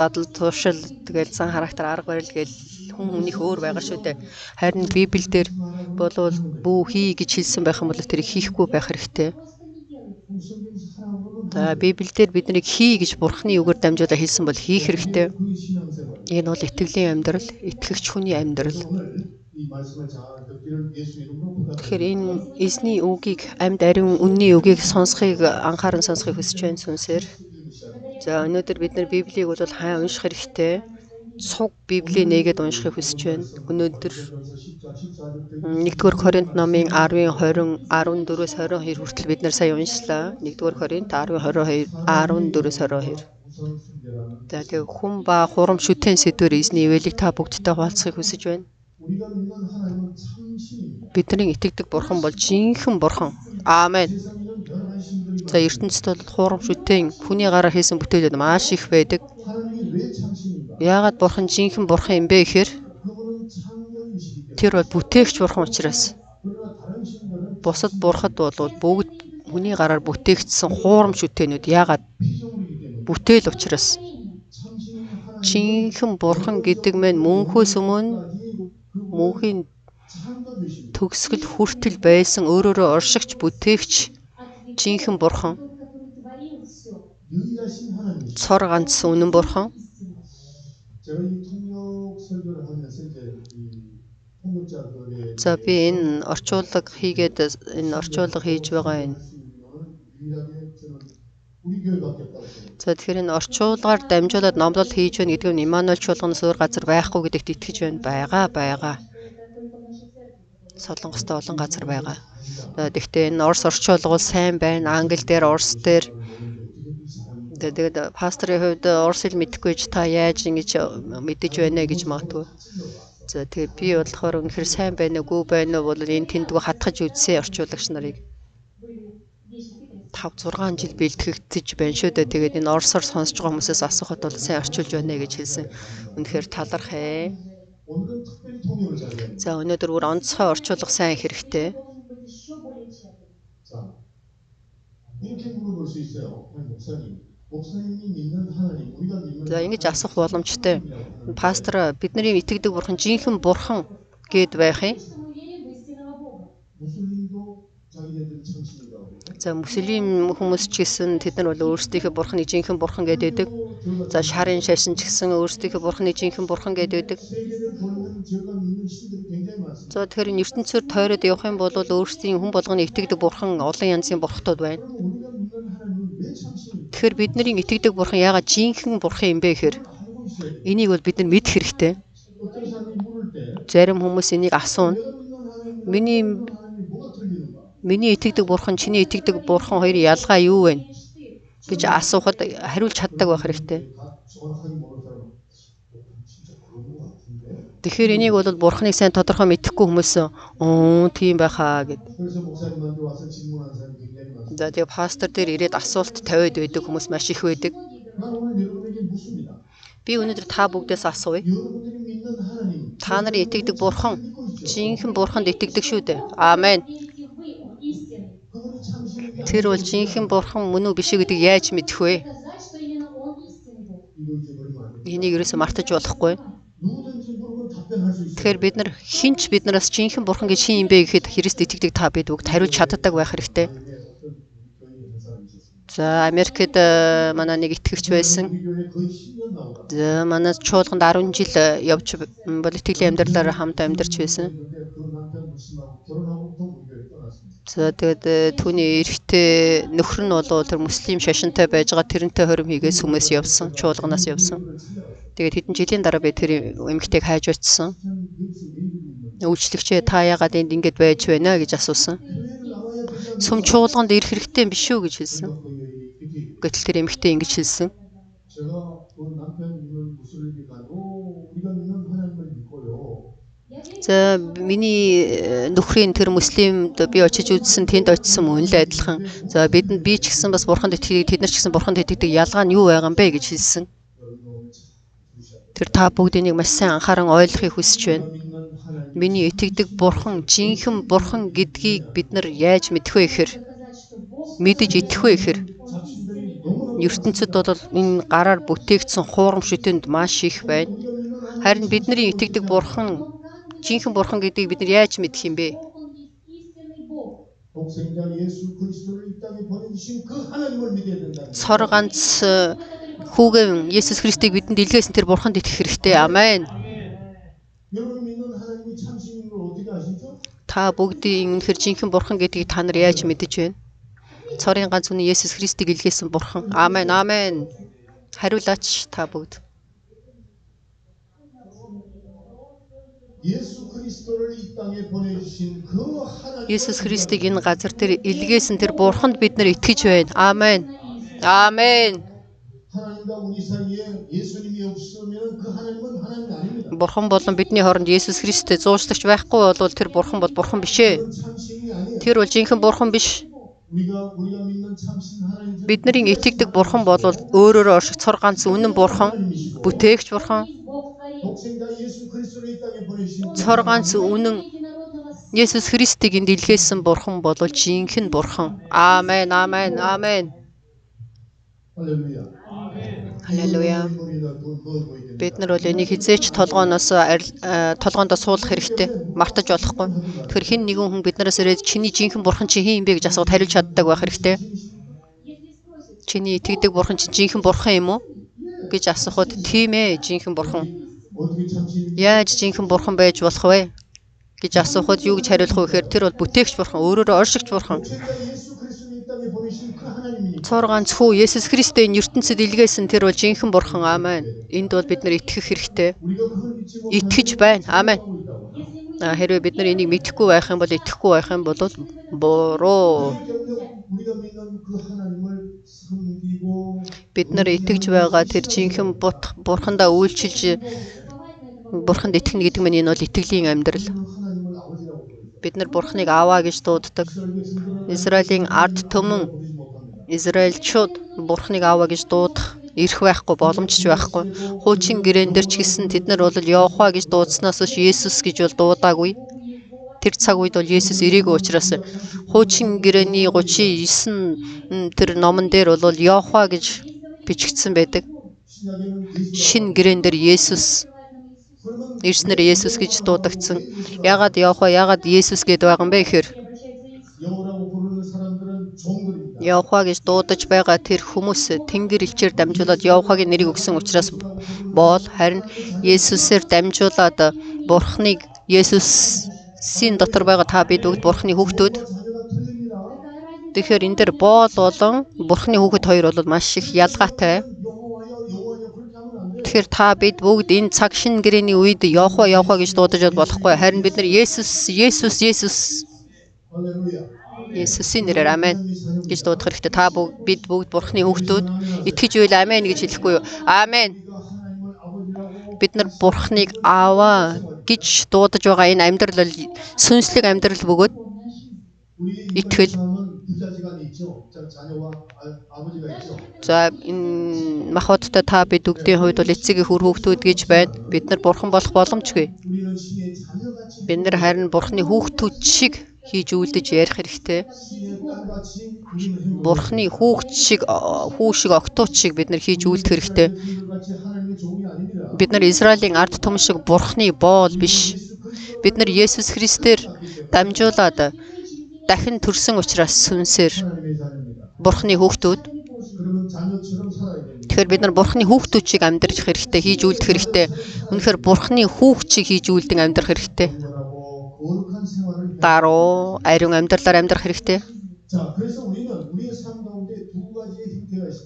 Задал туршил тэгэл зан характер, арга барил гээл хүн хүнийх өөр байгаа шүү дээ. Харин Библиэлд болвол бүү хий гэж хэлсэн байх юм бол тэрийг хийхгүй байх хэрэгтэй. За, Библиэлд биднийг хий гэж Бурхны үгээр дамжуулаад хэлсэн бол хийх хэрэгтэй. Энэ бол итгэлийн амьдрал, итгэгч хүний амьдрал. Тэгэхээр энэ эзний үгийг, амьд ариун үнний үгийг сонсохыг, анхааран сонсохыг хүсэж байна сүнсээр. За, өнөөдөр бид нар Библийг бол сайн унших хэрэгтэй. Цуг Библийг нээгээд уншихыг хүсэж байна. Өнөөдөр 1-р Коринт номын 10-ын 20, 14-өөс 22 хүртэл бид нар сая уншлаа. 1-р Коринт 10-ын 22, 14-өөс 22. За, тэгээ хүн ба хурам шүтэн сэдвээр эзний ивэлийг та бүгдтэй хуваалцахыг хүсэж байна. Бидний итгэдэг бурхан бол жинхэнэ бурхан. Аамен. За, ертөнцид бол хурам шүтэн хүний гараар хийсэн бүтээлүүд маш их байдаг. Яагаад бурхан жинхэнэ бурхан юм бэ гэхээр тэр бол бүтээгч бурхан учраас. Бусад бурхад бол бүгд хүний гараар бүтээгдсэн хуурам шүтээнүүд. Яагаад? Бүтээл учраас. Жинхэнэ бурхан гэдэг мэн мөнхөөс өмнө мөнхийн төгсгөл хүртэл байсан өөрөөрөө оршигч бүтээгч жинхэнэ бурхан. Цор ганц үнэн бурхан. За, би энэ орчуулга хийгээд, энэ орчуулга хийж байгаа энэ. За, тэгэхээр энэ орчуулгаар дамжуулаад номлол хийж байна гэдэг нь Иммануэль чуулганаас өөр газар байхгүй гэдэгт итгэж байна. Байгаа, байгаа. Солонгостой олон газар байгаа. За, тэгэхдээ энэ орос орчуулга бол сайн байна. Англи дээр, орос дээр. Тэгээд пасторын хувьд орос хэл мэдэхгүй ч та яаж ингэж мэдэж байна гэж магадгүй. За, тэгээд би болохоор үнэхээр сайн байна уу, үгүй байна уу бол энэ тэндгүү хатгаж үзсэн орчуулагч нарыг 5 6 жил бэлтгэгдэж байна шүү дээ. Тэгээд энэ оросоор сонсож байгаа хүмүүсээс асуухад бол сайн орчуулж байна гэж хэлсэн. Үнэхээр талархээ. За, өнөөдөр бүр онцгой орчуулга сайн хэрэгтэй. За, ингэж асуух боломжтой. Пастор, бидний итгэдэг бурхан жинхэнэ бурхан гээд байх юм. За, муслим хүмүүс ч гэсэн тэд нар бол өөрсдийнхөө бурханыг жинхэнэ бурхан гэдэг. За, шарын шашин ч гэсэн өөрсдийнхөө бурханыг жинхэнэ бурхан гэдэг. За, тэгэхээр энэ ертөнцөөр тойроод явах юм бол өөрсдийн хүн болгоны итгэдэг бурхан олон янзын бурхтууд байна. Тэгэхээр бидний итгэдэг бурхан яагаад жинхэнэ бурхан юм бэ гэхээр энийг бол бид нар мэдэх хэрэгтэй. Зарим хүмүүс энийг асууна. Миний итгэдэг бурхан, чиний итгэдэг бурхан хоёрын ялгаа юу вэ гэж асуухад хариулж чаддаг байх хэрэгтэй. Тэгэхээр энийг бол бурханыг сайн тодорхой мэдэхгүй хүмүүс тийм байхаа гэд. За, тэгээ пастор дээр ирээд асуулт тавиад байдаг хүмүүс маш их байдаг. Би өнөөдөр та бүгдээс асууя. Та нарын итгэдэг бурхан жинхэнэ бурханд итгэдэг шүү дээ. Аамен. Тэр бол жинхэнэ бурхан мөн үү биш үү гэдгийг яаж мэдэх вэ? Энийг ерөөсөө мартаж болохгүй. Тэгэхээр бид нар хинч биднээс жинхэнэ бурхан гэж хин юм бэ гэхэд Христ итгэдэг та бид бүгд хариулж чаддаг байх хэрэгтэй. За, Америкт манай нэг итгэгч байсан. За, манай чуулганд 10 жил явж бол итгэлийн амьдралаар хамт амьдарч байсан. За, тэгээд түүний эрэгтэй нөхөр нь бол тэр муслим шашинтай байж байгаа, тэрнтэй хорим хийгээд сүмээс явсан, чуулганаас явсан. Тэгээд хэдэн жилийн дараа би тэр эмэгтэйг хайж очсон. Үйлчлэгчээ, та яагаад энд ингэж байж байна гэж асуусан. Сүм чуулганд ирэх хэрэгтэй юм биш үү гэж хэлсэн. Гэтэл тэр эмэгтэй ингэж хэлсэн. За, миний нөхрийн тэр муслимд би очиж үзсэн, тэнд очисон мөн л адилхан. За, бидэнд би ч гэсэн бас бурханд итгэдэг, тэд нар ч гэсэн бурханд итгэдэг, ялгаа нь юу байгаа юм бэ гэж хэлсэн. Тэр та бүгд энийг маш сайн анхааран ойлгохыг хүсэж байна. Миний итгэдэг бурхан жинхэнэ бурхан гэдгийг бид нар яаж мэдэх вэ гэхээр, мэдэж итгэх вэ гэхээр ертөнцид бол энэ гараар бүтээгдсэн хуурамч шүтэнд маш их байна. Харин бидний итгэдэг бурхан жинхэнэ бурхан гэдгийг бид нар яаж мэдэх юм бэ? Цор ганц хүүгээ Есүс Христийг бидэнд илгээсэн тэр бурханд итгэх хэрэгтэй. Амен. Та бүгдийн үнэхээр жинхэнэ бурхан гэдгийг та нар яаж мэдэж байна? Цорын ганц үнэн Есүс Христийг илгээсэн бурхан. Амен. Амен. Хариулаач та бүгд. Есүс Христийг энэ газар дээр илгээсэн тэр бурханд бид нар итгэж байна. Амен. Амен. Бурхан болон бидний хооронд Есүс Христтэй зуучлагч байхгүй бол тэр бурхан бол бурхан биш ээ. Тэр бол жинхэнэ бурхан биш. Бидний итгэдэг бурхан бол өөрөөрөө орших цор ганц үнэн бурхан, бүтээгч бурхан. Цор ганц үнэн Есүс Христийг энд илгээсэн бурхан бол жинхэнэ бурхан. Амен, амен, амен. Халелуя. Бид нар бол энийг хизээч толгоондоо суулгах хэрэгтэй. Мартаж болохгүй. Тэгэхээр хэн нэгэн хүн биднээс ирээд чиний жинхэнэ бурхан чи хэн юм бэ гэж асуухад хариулж чаддаг байх хэрэгтэй. Чиний итгэдэг бурхан чи жинхэнэ бурхан юм уу гэж асуухад тийм ээ, жинхэнэ бурхан. Яаж жинхэнэ бурхан байж болох вэ гэж асуухад юу гэж хариулах вэ гэхээр тэр бол бүтээгч бурхан, өөрөөрөө оршигч бурхан. Цор ганц хүү Есүс Христийн ертөнцид илгээсэн тэр бол жинхэнэ бурхан. Амен. Энд бол бид нар итгэх хэрэгтэй. Итгэж байна. Амен. Хэрвээ бид нар энийг мэдэхгүй байх юм бол итгэхгүй байх юм бол буруу. Бид нар итгэж байгаа тэр жинхэнэ бурхандаа үйлчилж бурханд итгэнэ гэдэг нь энэ бол итгэлийн амьдрал. Бид нар бурхныг аваа гэж дууддаг. Израилийн ард түмэн Израильчууд бурхныг аваа гэж дуудах эрх байхгүй, боломж ч байхгүй. Хуучин гэрээн дээр ч гэсэн тэд нар бол Йохва гэж дуудсанаас биш Есүс гэж бол дуудаагүй. Тэр цаг үед бол Есүс ирээгүй учраас хуучин гэрээний 39 тэр номон дээр бол Йохва гэж бичигдсэн байдаг. Шинэ гэрээн дээр Есүс ирснээр Есүс гэж дуудагдсан. Яагаад Йохва, яагаад Есүс гэдээ байгаа юм бэ гэхээр Йохва гэж дуудаж байгаа тэр хүмүүс Тэнгэр элчээр дамжуулаад Йохвагийн нэрийг өгсөн учраас боол, харин Есүсээр дамжуулаад Бурхныг Есүсийн дотор байгаа та бид бүгд Бурхны хүүхдүүд. Тэгэхээр энэ дээр боол болон Бурхны хүүхэд хоёр бол маш их ялгаатай. Тэгэхээр та бид бүгд энэ цаг шинэ гэрээний үед Йохва Йохва гэж дуудаж болохгүй. Харин бид нар Есүс Есүс Есүс Есүсийн нэрээр амен гэж дуудах хэрэгтэй. Та бид бүгд Бурхны хүүхдүүд. Итгэж байвал амен гэж хэлэхгүй юу? Амен. Бид нар Бурхныг Аава гэж дуудаж байгаа энэ амьдрал бол сүнслэг амьдрал бөгөөд итгэл. За энэ махбодтой та бид бүгдийн хувьд бол эцэг эх үр хүүхдүүд гэж байна. Бид нар бурхан болох боломжгүй. Бид нар харин Бурхны хүүхдүүд шиг хийж үлдэж ярих хэрэгтэй. Бурхны хүүхд шиг, хүү шиг, октоуч шиг бид нар хийж үлдэх хэрэгтэй. Бид нар Израилийн ард түмэн шиг Бурхны боол биш. Бид нар Есүс Христээр дамжуулаад дахин төрсөн учраас сүнсээр Бурхны хүүхдүүд. Тэгэхээр бид нар Бурхны хүүхдүүд шиг амьдрах хэрэгтэй, хийж үлдэх хэрэгтэй. Үнэхээр Бурхны хүүхд шиг хийж үлдэн амьдрах хэрэгтэй. Даруй ариун амьдралаар амьдрах хэрэгтэй.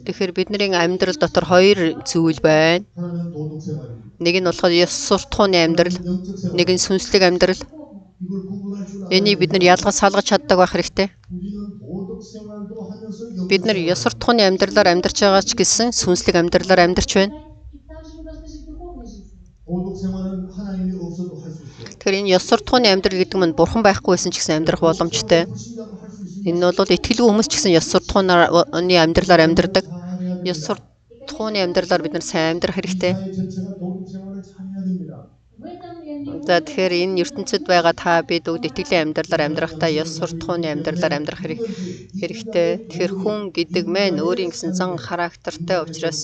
Тэгэхээр бидний амьдрал дотор хоёр зүйл байна. Нэг нь болохоор ёс суртахууны амьдрал, нэг нь сүнслэг амьдрал. Энийг бид нар ялгаж салгаж чаддаг байх хэрэгтэй. Бид нар ёс суртахууны амьдралаар амьдарч байгаа ч гэсэн сүнслэг амьдралаар амьдарч байна. Тэгэхээр энэ ёс суртахууны амьдрал гэдэг нь бурхан байхгүй байсан ч гэсэн амьдрах боломжтой. Энэ нь бол итгэлгүй хүмүүс ч гэсэн ёс суртахууны амьдралаар амьдардаг. Ёс суртахууны амьдралаар бид нар сайн амьдрах хэрэгтэй. За тэгэхээр энэ ертөнцид байгаа та бид бүгд итгэлийн амьдралаар амьдрахдаа ёс суртахууны амьдралаар амьдрах хэрэгтэй. Тэгэхээр хүн гэдэг мэн өөрийн гэсэн зан характертай учраас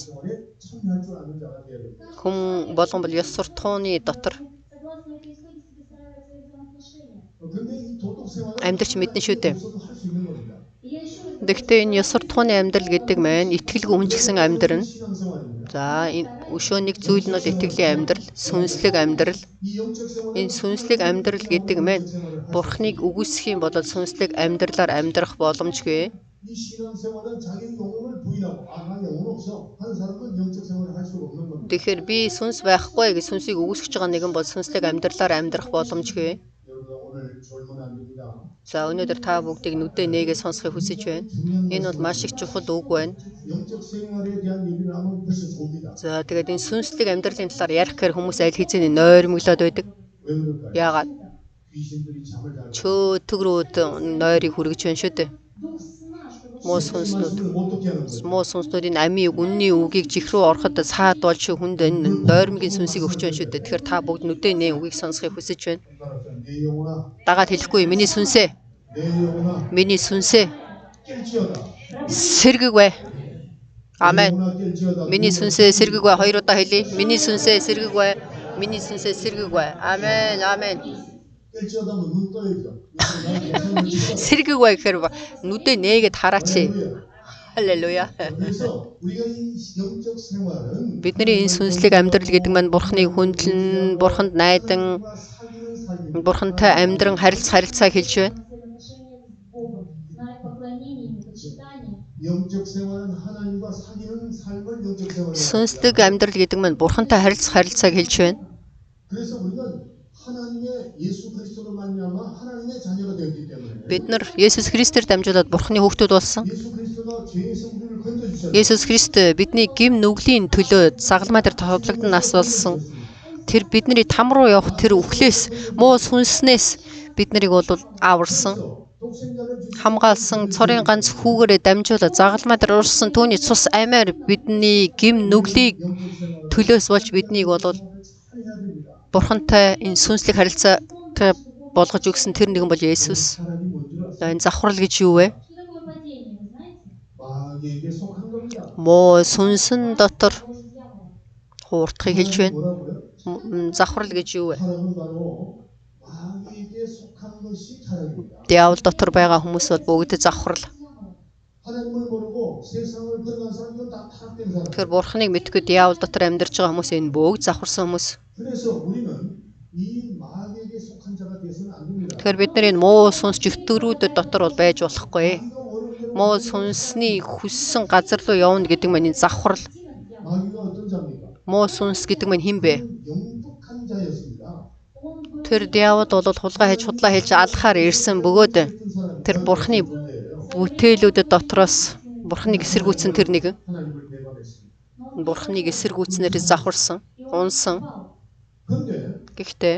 хүн болгон бол ёс суртахууны дотор амьдарч мэднэ шүү дээ. Гэхдээ энэ ёс суртахууны амьдрал гэдэг маань итгэлгүй хүн ч гэсэн амьдрна. За энэ өшөө нэг зүйл нь бол итгэлийн амьдрал, сүнслэг амьдрал. Энэ сүнслэг амьдрал гэдэг маань Бурхныг үгүйсэх юм бол сүнслэг амьдралаар амьдрах боломжгүй. Тэгэхээр би сүнс байхгүй гэж сүнсийг үгүйсгэж байгаа нэгэн бол сүнслэг амьдралаар амьдрах боломжгүй. За өнөөдөр та бүгдийг нүдээ нээгээ сонсохыг хүсэж байна. Энэ бол маш их чухал үг байна. За тэгээд энэ сүнслэг амьдралын талаар ярих гэхээр хүмүүс аль хэзээний нойрмоглоод байдаг. Яагаад? Чөөтгөрүүд нойрыг хүргэж байна шүү дээ. Муу сүнснүүд энэ амийн үг, үнний үгийг чих рүү ороход саад болж хүнд энэ нойрмогийн сүнсийг өгч байна шүү дээ. Тэгэхээр та бүгд нүдээ нээн үгийг сонсохыг хүсэж байна. Дагаад хэлэхгүй миний сүнсээ. Миний сүнсээ. Сэргэг бай. Амен. Миний сүнсээ сэргэг бай. Хоёр удаа хэлье. Миний сүнсээ сэргэг бай. Миний сүнсээ сэргэг бай. Амен. Амен. Сэргэг бай гэхээр нүдээ нээгээд хараач. Халелуя. Бидний энэ сүнслэг амьдрал гэдэг маань Бурхныг хүндлэн, Бурханд найдан, Бурхантай амьдран харилцаа хэлж байна. Сүнслэг амьдрал гэдэг маань Бурхантай харилцааг хэлж байна. Бид нар Есүс Христээр дамжуулаад Бурхны хүүхдүүд болсон. Есүс Христ бидний гэм нүглийн төлөө загалмай дээр товлогдсон нас болсон. Тэр бидний там руу явах тэр үхлээс, муу сүнснээс бид нарыг бол аварсан, хамгаалсан, цорын ганц хүүгээрээ дамжуулаад загалмай дээр урсан түүний цус амиар бидний гэм нүглийг төлөөс болж биднийг бол Бурхантай энэ сүнслэг харилцаатай болгож өгсөн тэр нэгэн бол Есүс. Энэ завхрал гэж юу вэ? Муу сүнсэн дотор хуурдахыг хэлж байна. Завхрал гэж юу вэ? Диавол дотор байгаа хүмүүс бол бүгд завхрал. Тэгэхээр Бурхныг мэдгүй диавол дотор амьдарч байгаа хүмүүс энэ бүгд завхарсан хүмүүс. Тэгэхээр бид нар энэ муу сүнс жүтгрүүд дотор бол байж болохгүй. Муу сүнсний хүссэн газар руу явна гэдэг маань энэ завхрал. Муу сүнс гэдэг маань хэн бэ? Тэр диавол бол хулгай хийж худлаа хийж алхахаар ирсэн бөгөөд тэр Бурхны бүтээлүүдэд дотроос Бурхныг эсэргүүцсэн тэр нэгэн. Бурхныг эсэргүүцнээр завхарсан, унсан. Гэхдээ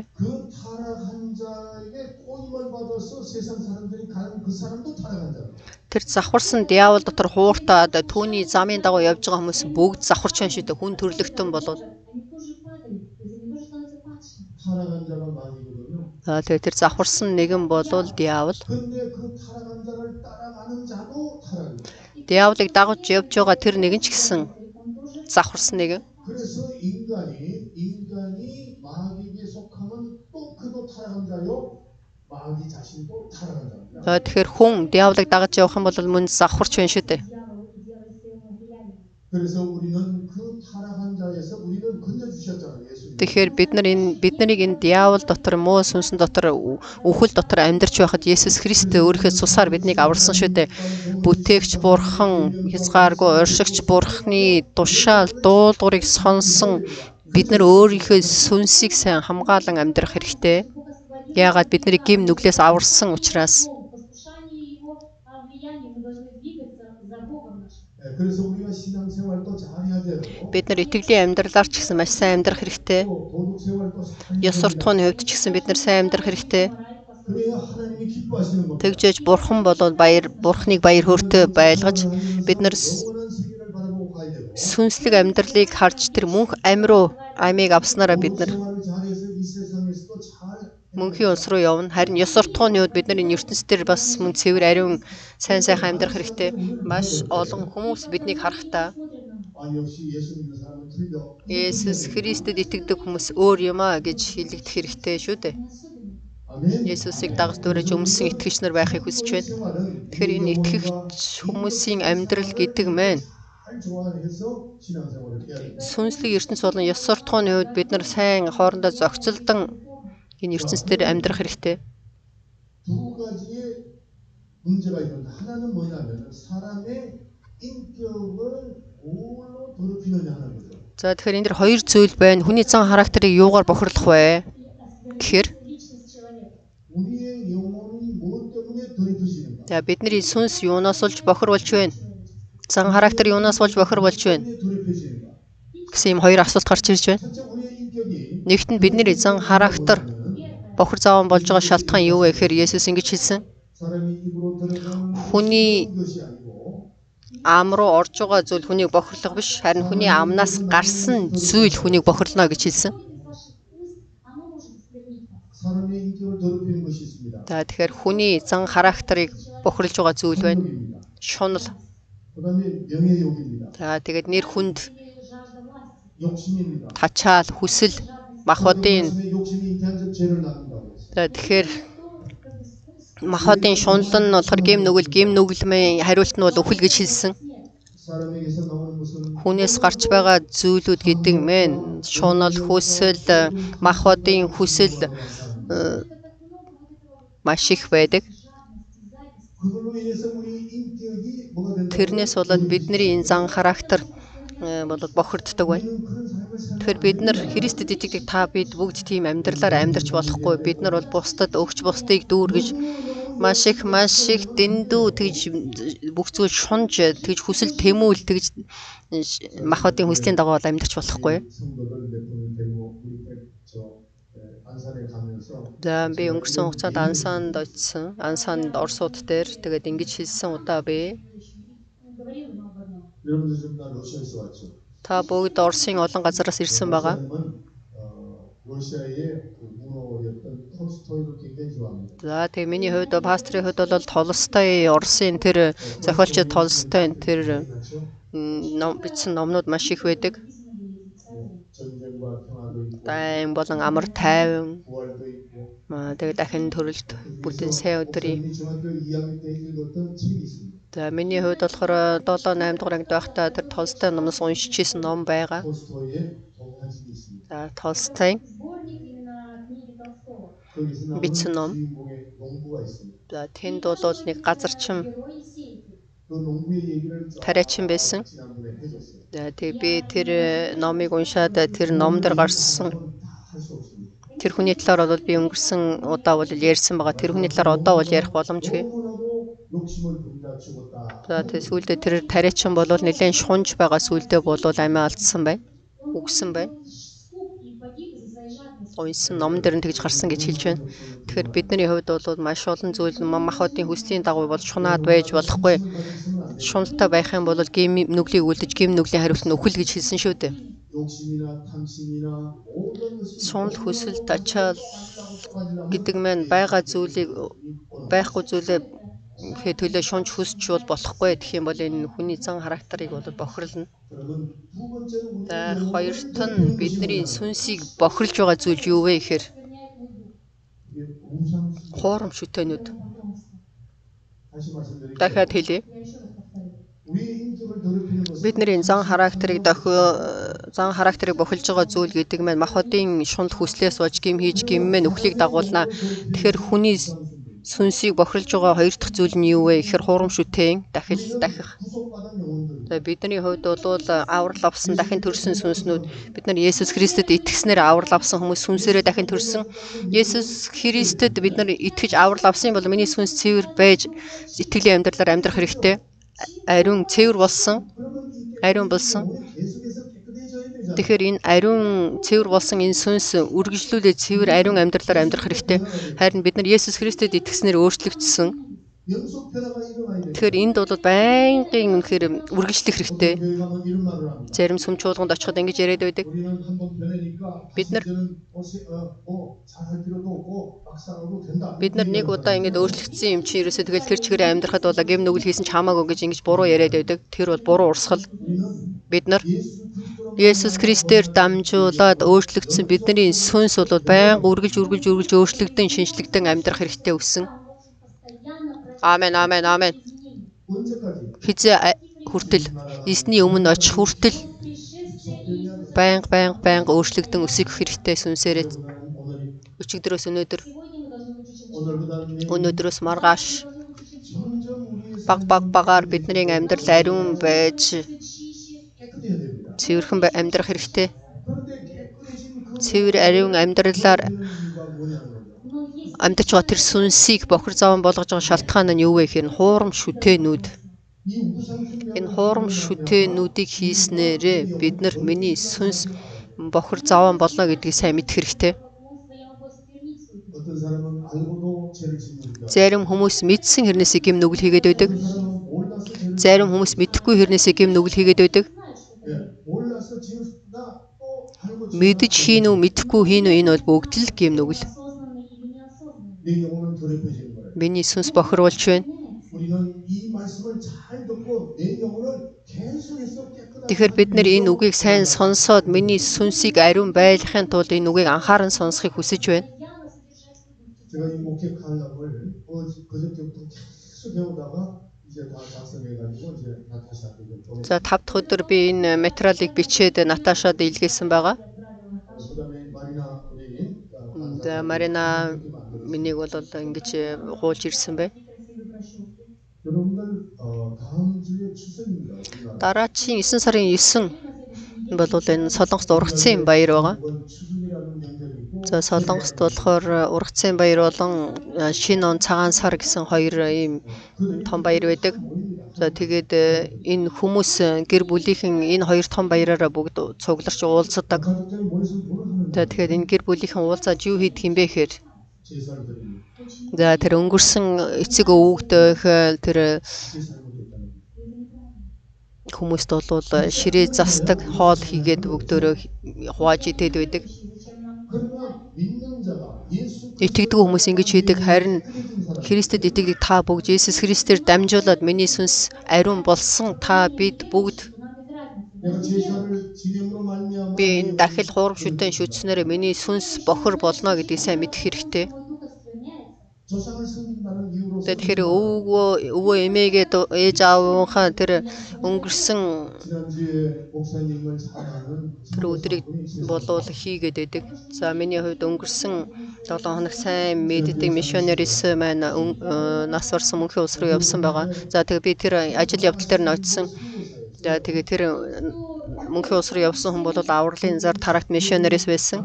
тэр завхарсан диавол дотор хууртаад түүний замын дагуу явж байгаа хүмүүс бүгд завхарч байна шүү дээ. Хүн төрлөختөн болов. За тэгээ тэр завхарсан нэгэн болвол диавол. Диаволыг дагаж явж байгаа тэр нэгэн ч гэсэн завхарсан нэгэн. За тэгэхээр хүн диаволыг дагаж явах юм бол мөн завхарч байна шүү дээ. Тэгэхээр бид нар энэ биднийг энэ диавол дотор муу сүнсэн дотор үхэл дотор амьдарч байхад Есүс Христ өөрийнхөө цусаар биднийг аварсан шүү дээ. Бүтээгч Бурхан, хязгааргүй оршигч Бурханы тушаал дуулуурыг сонсон бид нар өөрийнхөө сүнсийг сайн хамгаалан амьдрах хэрэгтэй. Яагаад бид нарыг гэм нүглээс аварсан учраас. Бид нар итгэлийн амьдралаар ч гэсэн маш сайн амьдрах хэрэгтэй. Ёс суртахууны хувьд ч гэсэн бид нар сайн амьдрах хэрэгтэй. Тэгжээж Бурхан болоод Бурханыг баяр хөөртэй байлгаж бид нар сүнслэг амьдралыг харж тэр мөнх ам руу амийг авснараа бид нар Мөнхийн улс руу явна. Харин ёс суртахууны хувьд бид нар энэ ертөнц дээр бас мөн цэвэр ариун сайн сайхан амьдрах хэрэгтэй. Маш олон хүмүүс биднийг харахтаа Есүс Христэд итгэдэг хүмүүс өөр юм а гэж хэлэгдэх хэрэгтэй шүү дээ. Есүсийг дагаж дуурайж өмсөн итгэгч нар байхыг хүсэж байна. Тэгэхээр энэ итгэгч хүмүүсийн амьдрал гэдэг маань сүнслэг ертөнц болон ёс суртахууны хувьд бид нар сайн хоорондоо зохицолдон энэ ертөнц дээр амьдрах хэрэгтэй. За тэгэхээр энэ дэр хоёр зүйл байна. Хүний зан характерыг юугаар бохирлох вэ гэхээр за бидний сүнс юунаас болж бохир болж байна? Зан характер юунаас болж бохир болж байна гэсэн ийм хоёр асуулт гарч ирж байна. Нэгт нь бидний зан характер бохир зааван болж байгаа шалтгаан юу вэ гэхээр Есүс ингэж хэлсэн. Хүний ам руу орж байгаа зүйл хүнийг бохирлох биш, харин хүний амнаас гарсан зүйл хүнийг бохирлоно гэж хэлсэн. За тэгэхээр хүний зан характерыг бохирлж байгаа зүйл байна. Шунал. За тэгээд нэр хүнд, тачаал, хүсэл, махбодын. За тэгэхээр махбодын шунал нь болохоор гэм нүгэл, гэм нүгэлмийн хариулт нь бол үхэл гэж хэлсэн. Хүнээс гарч байгаа зүйлүүд гэдэг мэн шунал, хүсэл, махбодын хүсэл маш их байдаг. Тэрнээс болоод бидний энэ зан характер болоод бохирддог байна. Тэгэхээр бид нар Христэд итгэдэг та бид бүгд тийм амьдралаар амьдарч болохгүй. Бид нар бол бусдад өгч бусдыг дүүргэж маш их дэндүү тэгж бүх зүйл шунж тэгж хүсэл тэмүүл тэгж махбодын хүслийн дагуу бол амьдарч болохгүй. За би өнгөрсөн хугацаанд Ансанд очсон. Ансанд Оросууд дээр тэгээд ингэж хэлсэн удаа би та бүгд Оросын олон газараас ирсэн байгаа. За тэгээ миний хувьд пастрын хувьд бол Толстой Оросын тэр зохиолч Толстойн тэр ном бичсэн номнууд маш их байдаг. Дайн болон амар тайван тэгээ дахин төрөлт бүтэн сайн өдрийн. За миний хувьд болохоор 7 8 дугаар ангид байхдаа тэр Толстой номоос уншиж исэн ном байгаа. За Толстой бичсэн ном. За тэнд бол нэг газарчин тариачин байсан. За тэгээ би тэр номыг уншаад тэр ном дээр гарсан тэр хүний талаар бол би өнгөрсөн удаа бол ярьсан байгаа. Тэр хүний талаар одоо бол ярих боломжгүй. За тэгээ сүүлдээ тэр тариачин бол нэлээд шунж байгаа сүүлдээ бол амиа алдсан байна. Үгсэн байна. Уншсан номон дээр нь тэгж гарсан гэж хэлж байна. Тэгэхээр бидний хувьд бол маш олон зүйл махбодын хүслийн дагуу бол шунаад байж болохгүй. Шуналтай байх юм бол гэм нүглийг үлдэж гэм нүглийн хариулт нь үхэл гэж хэлсэн шүү дээ. Шунал, хүсэл, тачаал гэдэг маань байгаа зүйлийг байхгүй зүйлээ төлөө шунж хүсч бол болохгүй. Тэгэх юм бол энэ хүний зан характерыг бол бохирлно. За хоёрт нь бидний сүнсийг бохирлж байгаа зүйл юу вэ гэхээр хуурамч шүтэнүүд. Дахиад хэлье. Бидний зан характерыг зан характерыг бохилж байгаа зүйл гэдэг маань махбодын шунал хүслээс болж гим хийж гиммэн үхлийг дагуулна. Тэгэхээр хүний сүнсийг бохирлж байгаа хоёр дахь зүйл нь юу вэ гэхээр хурам шүтэн дахил дахих. За бидний хувьд бол аврал авсан дахин төрсэн сүнснүүд бид нар Есүс Христэд итгэснээр аврал авсан хүмүүс сүнсээрээ дахин төрсэн. Есүс Христэд бид нар итгэж аврал авсан бол миний сүнс цэвэр байж итгэлийн амьдралаар амьдрах хэрэгтэй. Ариун цэвэр болсон. Ариун болсон. Тэгэхээр энэ ариун цэвэр болсон энэ сүнс үргэлжлүүлээ цэвэр ариун амьдралаар амьдрах хэрэгтэй. Харин бид нар Есүс Христэд итгэснээр өөрчлөгдсөн. Тэгэхээр энд бол байнгын үнэхээр үргэлжлэх хэрэгтэй. Зарим сүм чуулганд очиход ингэж яриад байдаг. Бид нар нэг удаа ингэж өөрчлөгдсөн юм чинь ерөөсөө тэгэл тэр чигээр амьдрахад бол гэм нүгэл хийсэн ч хамаагүй гэж ингэж буруу яриад байдаг. Тэр бол буруу урсгал. Бид нар Есүс Христээр дамжуулаад өөрчлөгдсөн бидний сүнс бол байнга үргэлж үргэлж үргэлж өөрчлөгдөн шинжлэгдэн амьдрах хэрэгтэй өссөн. Амен, амен, амен. Хэзээ хүртэл эзний өмнө очих хүртэл байнга байнга байнга өөрчлөгдөн өсөх хэрэгтэй сүнсээрээ. Өчигдрөөс өнөөдөр, өнөөдрөөс маргааш баг баг багаар бидний амьдрал ариун байж цэвэрхэн амьдрах хэрэгтэй. Цэвэр ариун амьдралаар амьдарч байгаа тэр сүнсийг бохир заван болгож байгаа шалтгаан нь юу вэ гэхээр хуурам шүтээнүүд. Энэ хуурам шүтээнүүдийг хийснээрээ бид нар миний сүнс бохир заван болно гэдгийг сайн мэдэх хэрэгтэй. Зарим хүмүүс мэдсэн хэрнээсээ гэм нүгэл хийгээд байдаг. Зарим хүмүүс мэдэхгүй хэрнээсээ гэм нүгэл хийгээд байдаг. Мэдэж хийн үү, мэдэхгүй хийн үү, энэ бол бүгд л гэм нүгэл. Миний сүнс бохируулж байна. Тэгэхээр бид нэр энэ үгийг сайн сонсоод миний сүнсийг ариун байлгахын тулд энэ үгийг анхааран сонсохыг хүсэж байна. За 5 дахь өдөр би энэ материалыг бичээд Наташад илгээсэн байгаа. За Марина миний бол ингэж хуулж ирсэн байна. Дараачийн 9 сарын 9 бол энэ Солонгост ургацын баяр байгаа. За Солонгост болохоор ургацын баяр болон шинэ он цагаан сар гэсэн хоёр ийм том баяр байдаг. За тэгээд энэ хүмүүс гэр бүлийнхэн энэ хоёр том баяраараа бүгд цугларч уулздаг. За тэгэхээр энэ гэр бүлийнхэн уулзаад юу хийдэг юм бэ гэхээр за тэр өнгөрсөн эцэг өвөг тэр хүмүүст бол ширээ застаг, хоол хийгээд бүгдөө хувааж идээд байдаг. Итгэдэг хүмүүс ингэж хийдэг, харин Христэд итгэдэг та бүгд Есүс Христээр дамжуулаад миний сүнс ариун болсон та бид бүгд би энэ дахил хуурам шүтэн шүтснээр миний сүнс бохир болно гэдгийг сайн мэдэх хэрэгтэй. Тэгэхээр өвөө эмээгээ ээж аавынхаа тэр өнгөрсөн тэр өдрийг болвол хийгээд байдаг. За миний хувьд өнгөрсөн 7 хоног сайн мэддэг миссионерис маань нас барсан мөнхийн улс руу явсан байгаа. За тэгээ би тэр ажил явдал дээр нь очисон. За тэгээ тэр мөнхийн улс руу явсан хүн бол авралын зар тарагт миссионерис байсан.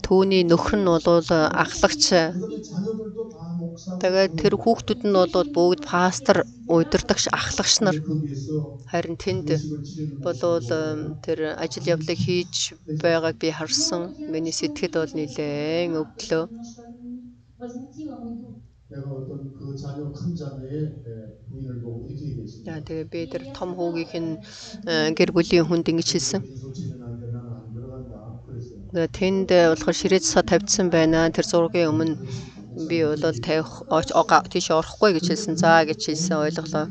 Түүний нөхөр нь бол ахлагч. Тэгээд тэр хүүхдүүд нь бол бүгд пастор, удирдагч, ахлагч нар. Харин тэнд болвол тэр ажил явдлыг хийж байгааг би харсан. Миний сэтгэл бол нэлээн өвдлөө. Тэгээ би тэр том хүүгийнх нь гэр бүлийн хүнд ингэж хэлсэн. Тэнд болохоор ширээ цаа тавьдсан байна. Тэр зургийн өмнө би бол тавих тийш орохгүй гэж хэлсэн. За гэж хэлсэн, ойлголоо.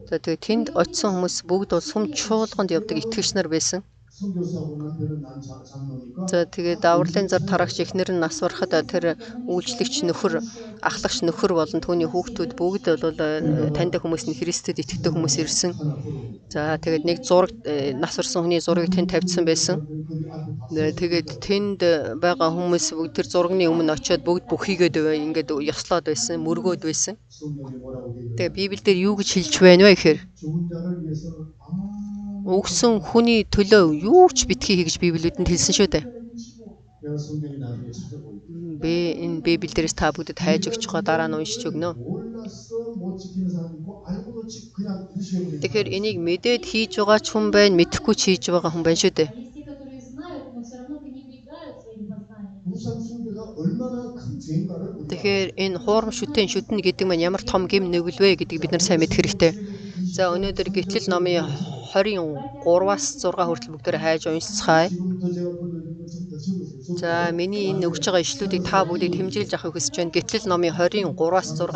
За тэгээ тэнд очисон хүмүүс бүгд бол сүм чуулганд явдаг итгэгч нар байсан. За тэгээд авралын зар тарагч эхнэр нь нас барахад тэр үйлчлэгч нөхөр, ахлагч нөхөр болон түүний хүүхдүүд бүгд бол таньдаг хүмүүс нь Христэд итгэдэг хүмүүс ирсэн. За тэгээд нэг зураг, нас барсан хүний зургийг тэнд тавьдсан байсан. Тэгээд тэнд байгаа хүмүүс бүгд тэр зургийн өмнө очиод бүгд бүхийгээд ингээд ёслоод байсан, мөргөөд байсан. Тэгээд Библиэлд юу гэж хэлж байна вэ гэхээр өгсөн хүний төлөө юу ч битгий хий гэж Библиэд хэлсэн шүү дээ. Би энэ Библи дээрээс та бүгдэд хайж өгч байгаа, дараа нь уншиж өгнө. Тэгэхээр энийг мэдээд хийж байгаа ч хүн байна, мэдэхгүй ч хийж байгаа хүн байна шүү дээ. Тэгэхээр энэ хуурам шүтэн шүтнэ гэдэг маань ямар том гэм нүгэл вэ гэдгийг бид нар сайн мэдэх хэрэгтэй. За өнөөдөр Гэтлэл номын 23-аас 6 хүртэл бүгдээрээ хайж уншицгаая. За миний энэ өгч байгаа ишлүүдийг та бүгдийг тэмдэглэж авахыг хүсэж байна. Гэтлэл номын 23-аас 6.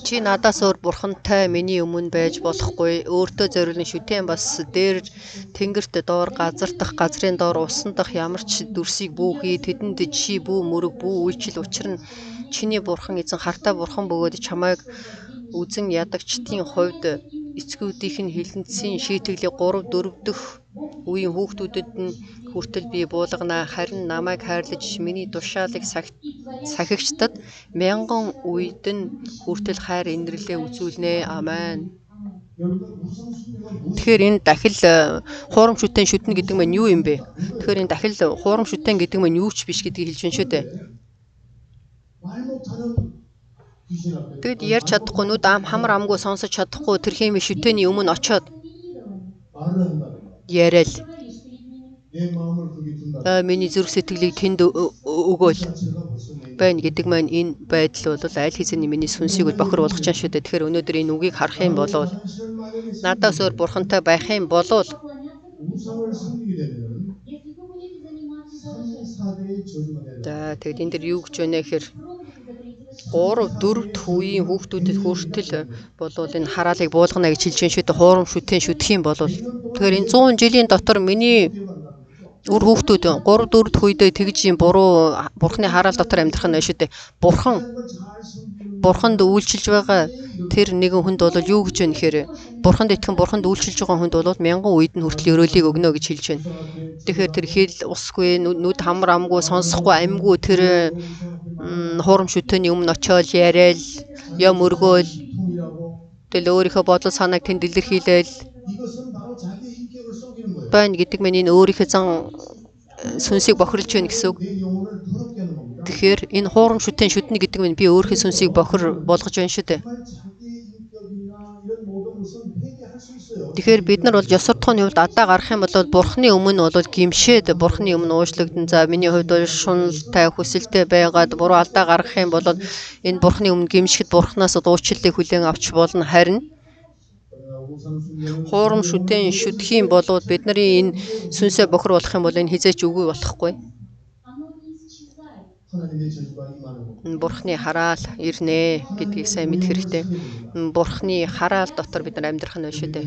Чи надаас өөр бурхантай миний өмнө байж болохгүй. Өөртөө зориулан шүтэн бас дээр тэнгэрт доор газар дах газрын доор усан дах ямар ч дүрсийг бүү хий. Тэдэнд чи бүү мөрөг бүү үйлчил. Учир нь чиний бурхан эзэн хартай бурхан бөгөөд чамайг үзэн ядагчдын хувьд эцгүүдийнх нь хилэнцсийн шийтгэлийг 3 4 дэх үеийн хүүхдүүдэд нь хүртэл би буулгана. Харин намайг хайрлаж миний тушаалыг сахигчдад мянган үед нь хүртэл хайр инэрлээ үзүүлнэ. Амен. Тэгэхээр энэ дахил хуурам шүтэн шүтнэ гэдэг маань юу юм бэ? Тэгэхээр энэ дахил хуурам шүтэн гэдэг маань юу ч биш гэдгийг хэлж байна шүү дээ. Тэгэд ярьж чадахгүй, нүд ам хамар амгүй сонсож чадахгүй тэр хиймэл шүтээний өмнө очиод яриад миний зүрх сэтгэлийг тэнд өгөөл байна гэдэг маань энэ байдал бол аль хэзээний миний сүнсийг бол бохир болгож байгаа шүү дээ. Тэгэхээр өнөөдөр энэ үгийг харах юм бол надаас өөр бурхантай байх юм бол за тэгэд энэ дэр юу гэж байна гэхээр 3 4 дэх үеийн хүүхдүүдэд хүртэл болвол энэ хараалыг буулгана гэж хэлж байна шүү дээ. Хуурам шүтэн шүтэх юм бол тэгэхээр энэ 100 жилийн дотор миний үр хүүхдүүд 3 4 дэх үедээ тэгж юм буруу бурхны хараал дотор амьдрах нь шүү дээ. Бурханд үйлчилж байгаа тэр нэгэн хүнд бол юу гэж байна гэхээр бурханд итгэн бурханд үйлчилж байгаа хүнд бол мянган үед нь хүртэл өрөөлийг өгнө гэж хэлж байна. Тэгэхээр тэр хэл усгүй, нүд хамар амгүй, сонсохгүй, амьгүй тэр хуурам шүтээний өмнө очиод яриад юм өргөөл тэгэл өөрийнхөө бодол санааг тэнд илэрхийлээл байна гэдэг маань энэ өөрийнхөө зан сүнсийг бохирлж байна гэсэн үг. Тэгэхээр энэ хуурам шүтэн шүтнэ гэдэг нь би өөрийнхөө сүнсийг бохир болгож байна шүү дээ. Тэгэхээр бид нар бол ёс суртахууны хувьд адаа гарах юм бол бурхны өмнө бол гимшээд бурхны өмнө уучлагдана. За миний хувьд бол шуналтай хүсэлтэй байгаад буруу алдаа гаргах юм бол энэ бурхны өмнө гимшихэд бурхнаас уучлалыг хүлээн авч болно. Харин хуурам шүтэн шүтэх юм бол бидний энэ сүнсээ бохир болох юм бол энэ хизээч үгүй болохгүй. Бурхны хараал ирнэ гэдгийг сайн мэдэх хэрэгтэй. Бурхны хараал дотор бид нар амьдрах нь шүү дээ.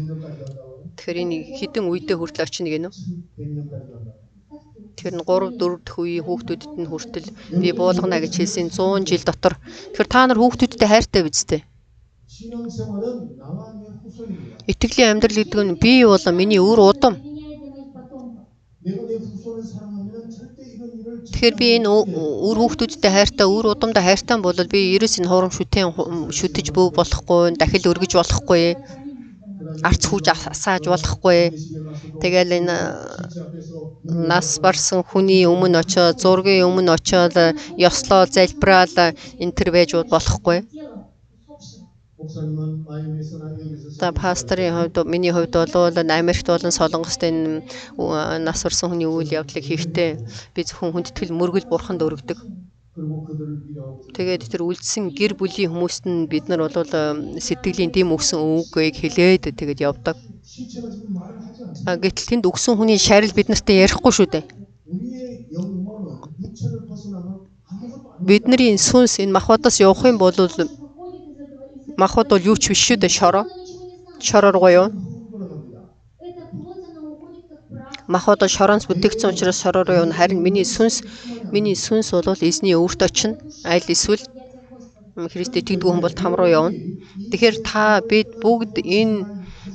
Тэгэхээр энэ хэдэн үедээ хүртэл очино гэнэ үү? Тэгэхээр 3 4 дэх үеийн хүүхдүүдэд нь хүртэл би буулгана гэж хэлсэн 100 жил дотор. Тэгэхээр та нар хүүхдүүдтэй хайртай биз дээ? Итгэлийн амьдрал гэдэг нь би болон миний үр удам. Тэгэхээр би энэ үр хүүхдүүдтэй хайртай, үр удамдаа хайртай бол би ерөөс энэ хуурам шүтэн шүтэж бүү болохгүй, дахил өргөж болохгүй, арц хүүж асааж болохгүй. Тэгэл энэ нас барсан хүний өмнө очиод, зургийн өмнө очиод ёслоо залбираал энэ төр байж болохгүй. За пасторын хувьд, миний хувьд бол Америкт болон Солонгост энэ нас барсан хүний үйл явдлыг хийхдээ би зөвхөн хүндэтгэл мөргөл бурханд өргөдөг. Тэгээд тэр үлдсэн гэр бүлийн хүмүүст нь бид нар бол сэтгэлийн дэм өгсөн үгийг хэлээд тэгээд явдаг. Гэтэл тэнд өгсөн хүний шарил бид нартай ярихгүй шүү дээ. Бидний сүнс энэ махбодоос явах юм бол махбод бол юу ч биш шүү дээ, шороо. Шороор гоё юу? Махбод бол шороноос бүтээгдсэн учраас шороор явна. Харин миний сүнс бол эзний өвөрт очино. Аль эсвэл Христ итгэдэг хүн бол там руу явна. Тэгэхээр та бид бүгд энэ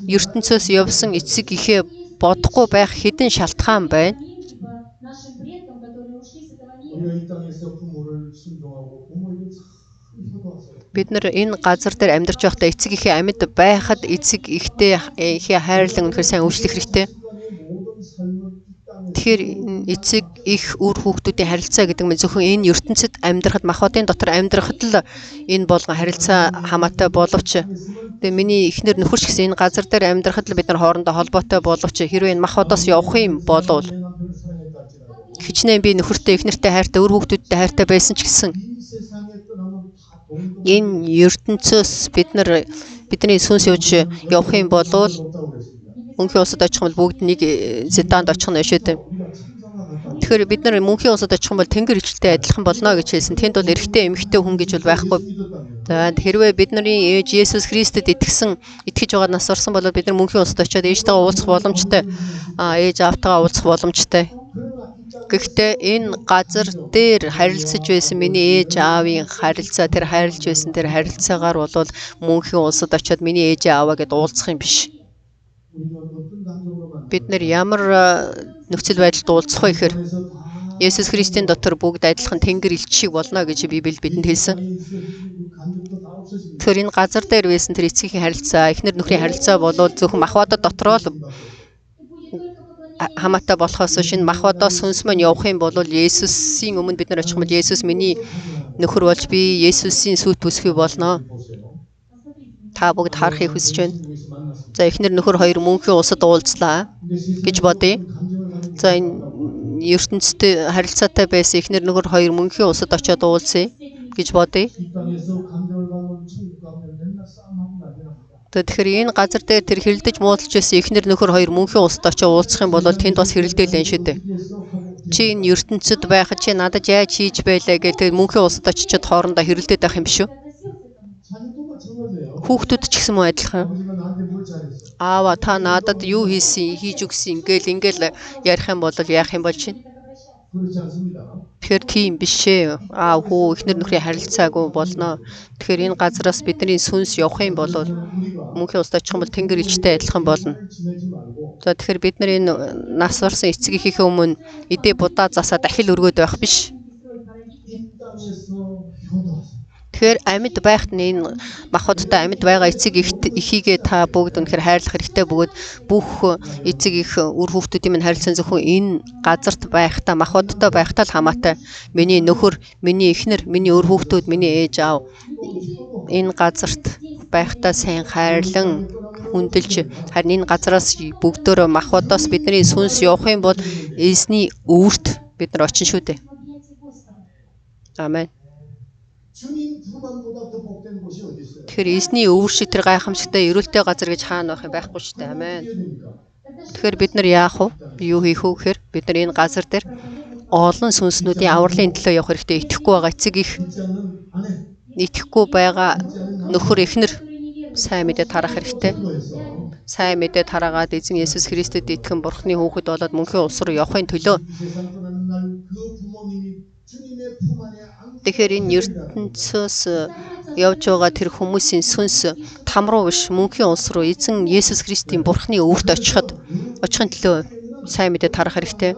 ертөнцөөс явсан эцэг эхээ бодохгүй байх хэдэн шалтгаан байна. Бид нар энэ газар дээр амьдарч байхдаа эцэг эхээ амьд байхад эцэг эхтэй эхээ хайрлан үнэхээр сайн үйлчлэх хэрэгтэй. Тэгэхээр эцэг их үр хүүхдүүдийн харилцаа гэдэг нь зөвхөн энэ ертөнцид амьдрахад махбодын дотор амьдрахад л энэ болгон харилцаа хамаатай боловч Тэгээ миний эхнэр нөхөр ч гэсэн энэ газар дээр амьдрахад л бид нар хоорондоо холбоотой боловч хэрвээ энэ мах одоос явах юм болвол хичнээн би нөхөртэй, эхнэртэй хайртай, үр хүүхдүүдтэй хайртай байсан ч гэсэн энэ ертөнцөөс бид нар бидний сүнс явж явах юм болвол мөнхийн улсад очих юм бол бүгд нэг зэдаанд очих нь шүү дээ. Тэгэхээр бид нар мөнхийн улсад очих юм бол тэнгэр ичлэлтэй адилхан болно гэж хэлсэн. Тэнд бол эрэгтэй эмэгтэй хүн гэж бол байхгүй. За хэрвээ бид нарын ээж Есүс Христэд итгэсэн, итгэж байгаа нас орсон бол бид нар мөнхийн улсад очиод ээжтэйгээ уулзах боломжтой. Ээж аавтайгаа уулзах боломжтой. Гэхдээ энэ газар дээр харилцаж байсан миний ээж аавын харилцаа, тэр харилж байсан тэр харилцаагаар бол мөнхийн улсад очиод миний ээж ааваа гэд уулзах юм биш. Бид нэр ямар нөхцөл байдалд уулзах вэ гэхээр Есүс Христийн дотор бүгд адилхан тэнгэр элч шиг болно гэж Библи бидэнд хэлсэн. Тэгэхээр энэ газар дээр байсан тэр эцгийнхээ харилцаа, эхнэр нөхрийн харилцаа болвол зөвхөн мах бодод дотроо л хамаатай болохоос биш энэ мах бодоос сүнс мань явах юм бол Есүсийн өмнө бид нар очих юм бол Есүс миний нөхөр болж би Есүсийн сүт бүсгүй болно. Та бүгд харахыг хүсэж байна. За эхнэр нөхөр хоёр мөнхийн улсад уулзлаа гэж бодъё. За энэ ертөнцтэй харилцаатай байсан эхнэр нөхөр хоёр мөнхийн улсад очиод уулзъя гэж бодъё. Тэгэхээр энэ газар дээр тэр хэрэлдэж муудалж байсан эхнэр нөхөр хоёр мөнхийн улсад очиод уулзах юм бол тэнд бас хэрэлдээл энэ шүү дээ. Чи энэ ертөнцид байхад чи надад яаж хийж байлаа гэх тэр мөнхийн улсад очичод хоорондоо хэрэлдээд байх юм биш үү? Хүүхдүүд ч гэсэн мөн адилхан. Аава та надад юу хийсэн, хийж өгсөн ингээл ингээл ярих юм бол яах юм бол чинь? Тэгэхээр тийм биш ээ. Аав хүү эхнэр нөхрийн харилцаагүй болно. Тэгэхээр энэ газраас бидний сүнс явах юм бол мөнхийн улсад очих юм бол тэнгэр элчтэй адилхан болно. За тэгэхээр бид нар энэ нас орсон эцэг эхийнхээ өмнө эдээ будаа засаа дахил өргөөд байх биш. Тэгэхээр амьд байхад нь энэ махбодтой амьд байгаа эцэг эхийгээ та бүгд үнэхээр хайрлах хэрэгтэй бөгөөд бүх эцэг их үр хүүхдүүдийн минь харилцан зөвхөн энэ газарт байхдаа махбодтой байхдаа л хамаатай. Миний нөхөр, миний эхнэр, миний үр хүүхдүүд, миний ээж аав энэ газарт байхдаа сайн хайрлан хүндэлж харин энэ газараас бүгдөө махбодоос бидний сүнс явах юм бол эзний өвөрт бид нар очино шүү дээ. Амен. Тэгэхээр эзний өвөр шиг тэр гайхамшигтай эрүүлтэй газар гэж хаана байх юм байхгүй шүү дээ. Амен. Тэгэхээр бид нар яах вэ? Юу хийх вэ гэхээр бид нар энэ газар дээр олон сүнснүүдийн авралын төлөө явах хэрэгтэй. Итгэхгүй байгаа эцэг их, итгэхгүй байгаа нөхөр эхнэр сайн мэдээ тарах хэрэгтэй. Сайн мэдээ тараагаад эзэн Есүс Христэд итгэн Бурхны хүүхэд болоод мөнхийн улс руу явахын төлөө. Тэгэхээр энэ ертөнцөөс явж байгаа тэр хүмүүсийн сүнс там руу биш мөнхийн улс руу эзэн Есүс Христийн Бурхны өвөрт очиход очихын төлөө сайн мэдээ тарах хэрэгтэй.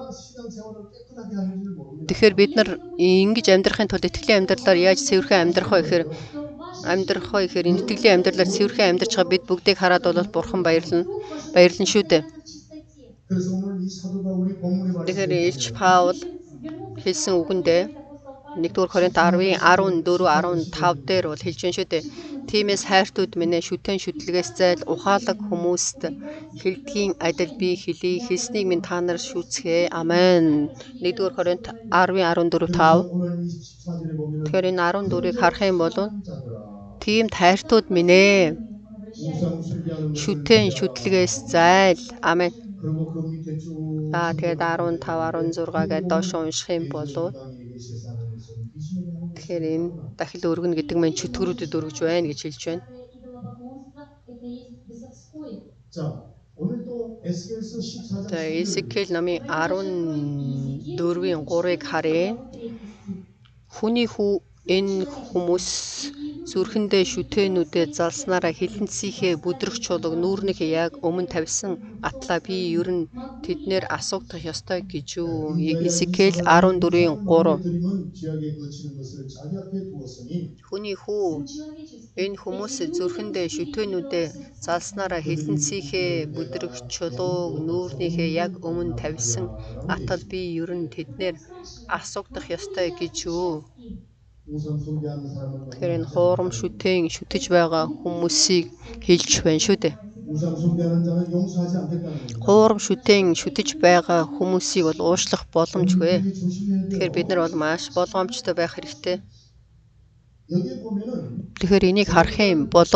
Тэгэхээр бид нар ингэж амьдрахын тулд итгэлийн амьдралаар яаж цэвэрхэн амьдрах вэ гэхээр энэ итгэлийн амьдралаар цэвэрхэн амьдарч байгаа бид бүгдийг хараад бол Бурхан баярлна. Баярлна шүү дээ. Тэгэхээр Илч Паул хэлсэн үгэндээ 1-р Коринт 10-ын 14 15 дээр бол хэлж байна шүү дээ. Тиймээс хайртууд минь ээ, шүтэн шүтлгээс зайл ухаалаг хүмүүст хэлдгийн адил би хэлий, хэлснийг минь та нар шүүцгээ. Амен. 1-р Коринт 10-ын 14 5. Тэгэхээр энэ 14-ийг харах юм бол тийм хайртууд минь ээ, шүтэн шүтлгээс зайл. Амен. За тэгээд 15 16 гээд доош унших юм бол тэгэхээр энэ дахил өргөнө гэдэг маань чөтгөрүүдэд өргөж байна гэж хэлж байна. За Эзекиэл номын 14-ийн 3-ыг харъя. Хүний хүү энэ хүмүүс зүрхэндээ шүтээнүүдээ залснараа хилэнцийнхээ бүдрэх чулууг нүүрнийхээ яг өмнө тавьсан атлаа би ер нь тэднээр асуугдах ёстой гэж юу? Эзекиэл 14-ийн 3. Хүний хүү энэ хүмүүс зүрхэндээ шүтээнүүдээ залснараа хилэнцийнхээ бүдрэх чулууг нүүрнийхээ яг өмнө тавьсан атал би ер нь тэднээр асуугдах ёстой гэж юу? Тэгэхээр энэ хуурам шүтэн шүтэж байгаа хүмүүсийг хэлж байна шүү дээ. Хуурам шүтэн шүтэж байгаа хүмүүсийг бол уучлах боломжгүй. Тэгэхээр бид нар бол маш болгоомжтой байх хэрэгтэй. Тэгэхээр энийг харах юм бол